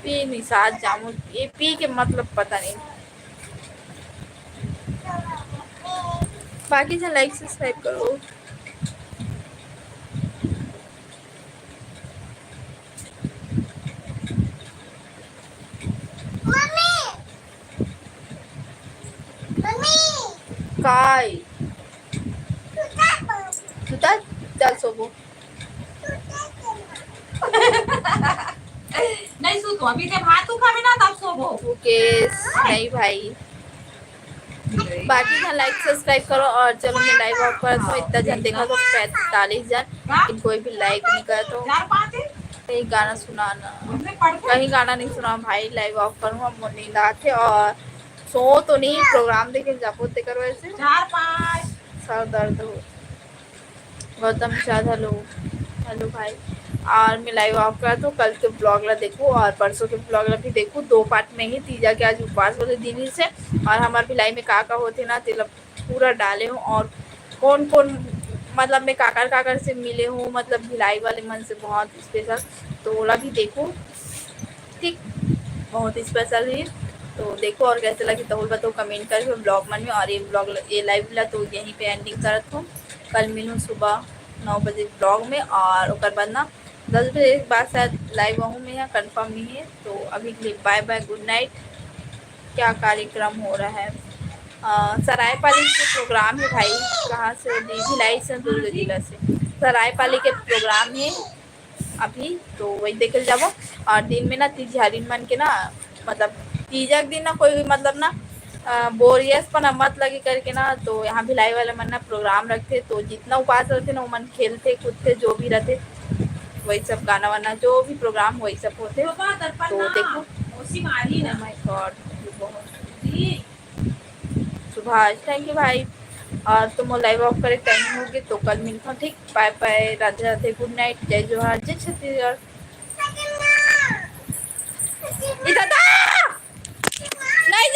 पी निषाद जामुन, ये पी के मतलब पता नहीं। बाकी झन लाइक सब्सक्राइब करो। काय? सुता? चल सोबो। नहीं सुतो, अभी जब भात तू खाबे ना तब सोबो। मुकेश, नहीं भाई। बाकी झन लाइक सब्सक्राइब करो और चलो मैं लाइव ऑफ करत हूँ। इतना झन देखा तो पैंतालीस झन, लेकिन कोई भी लाइक नहीं करत हो। कहीं गाना सुनाना, कहीं गाना नहीं सुना भाई, लाइव ऑफ करूँ, अब मोर नींद आथे और सो तो नहीं, प्रोग्राम देखे जाबो तेकर वजह से सर दर्द हो। गौतम निषाद, हेलो। हेलो भाई, और मैं लाइव ऑफ करत हूँ। कल के ब्लॉग ला देखो और परसों के ब्लॉग ला भी देखो, दो पार्ट में ही। तीजा के आज उपवास वाले दिन ही से, और हमार भिलाई में का का होथे ना, तेला पूरा डाले हूँ, और कौन कौन मतलब मैं काकर काकर से मिले हूँ, मतलब भिलाई वाले मन से बहुत स्पेशल, तो ओला भी देखो, ठीक, बहुत स्पेशल ही। तो देखो और कैसे लगी तहूँ बताओ कमेंट करके ब्लॉग मन में। और ये ब्लॉग, ये लाइव ला तो यहीं पे एंडिंग करत हूँ। कल मिलूँ सुबह नौ बजे ब्लॉग में, और ओकर बाद ना दस बजे के बाद शायद लाइव आहूँ मैं, यहाँ कंफर्म नहीं है। तो अभी के लिए बाय बाय, गुड नाइट। क्या कार्यक्रम हो रहा है? अ, सरायपाली से प्रोग्राम है भाई। कहाँ से? दी-, भिलाई से, दुर्ग जिला से। सरायपाली के प्रोग्राम है अभी, तो वही देखे जाबो। और दिन में ना तिजहारिन मन के ना, मतलब तीजा के दिन ना कोई भी मतलब ना, अ, बोरियस पना मत लगे करके ना, तो यहाँ भिलाई वाले मन ना प्रोग्राम रखथे, तो जितना उपास रखथे ना, ओमन खेलथे कूदथे, जो भी रथे, वही सब गाना वाना, जो भी प्रोग्राम वही सब होथे। तो देखो, oh my God, Subhash, thank you भाई। और तो मोर लाइव ऑफ करे टाइम हो गए, तो कल मिलता हूँ, ठीक? बाय बाय, राधे राधे, गुड नाइट, जय जोहार, जय छत्तीसगढ़। इधर आ! नहीं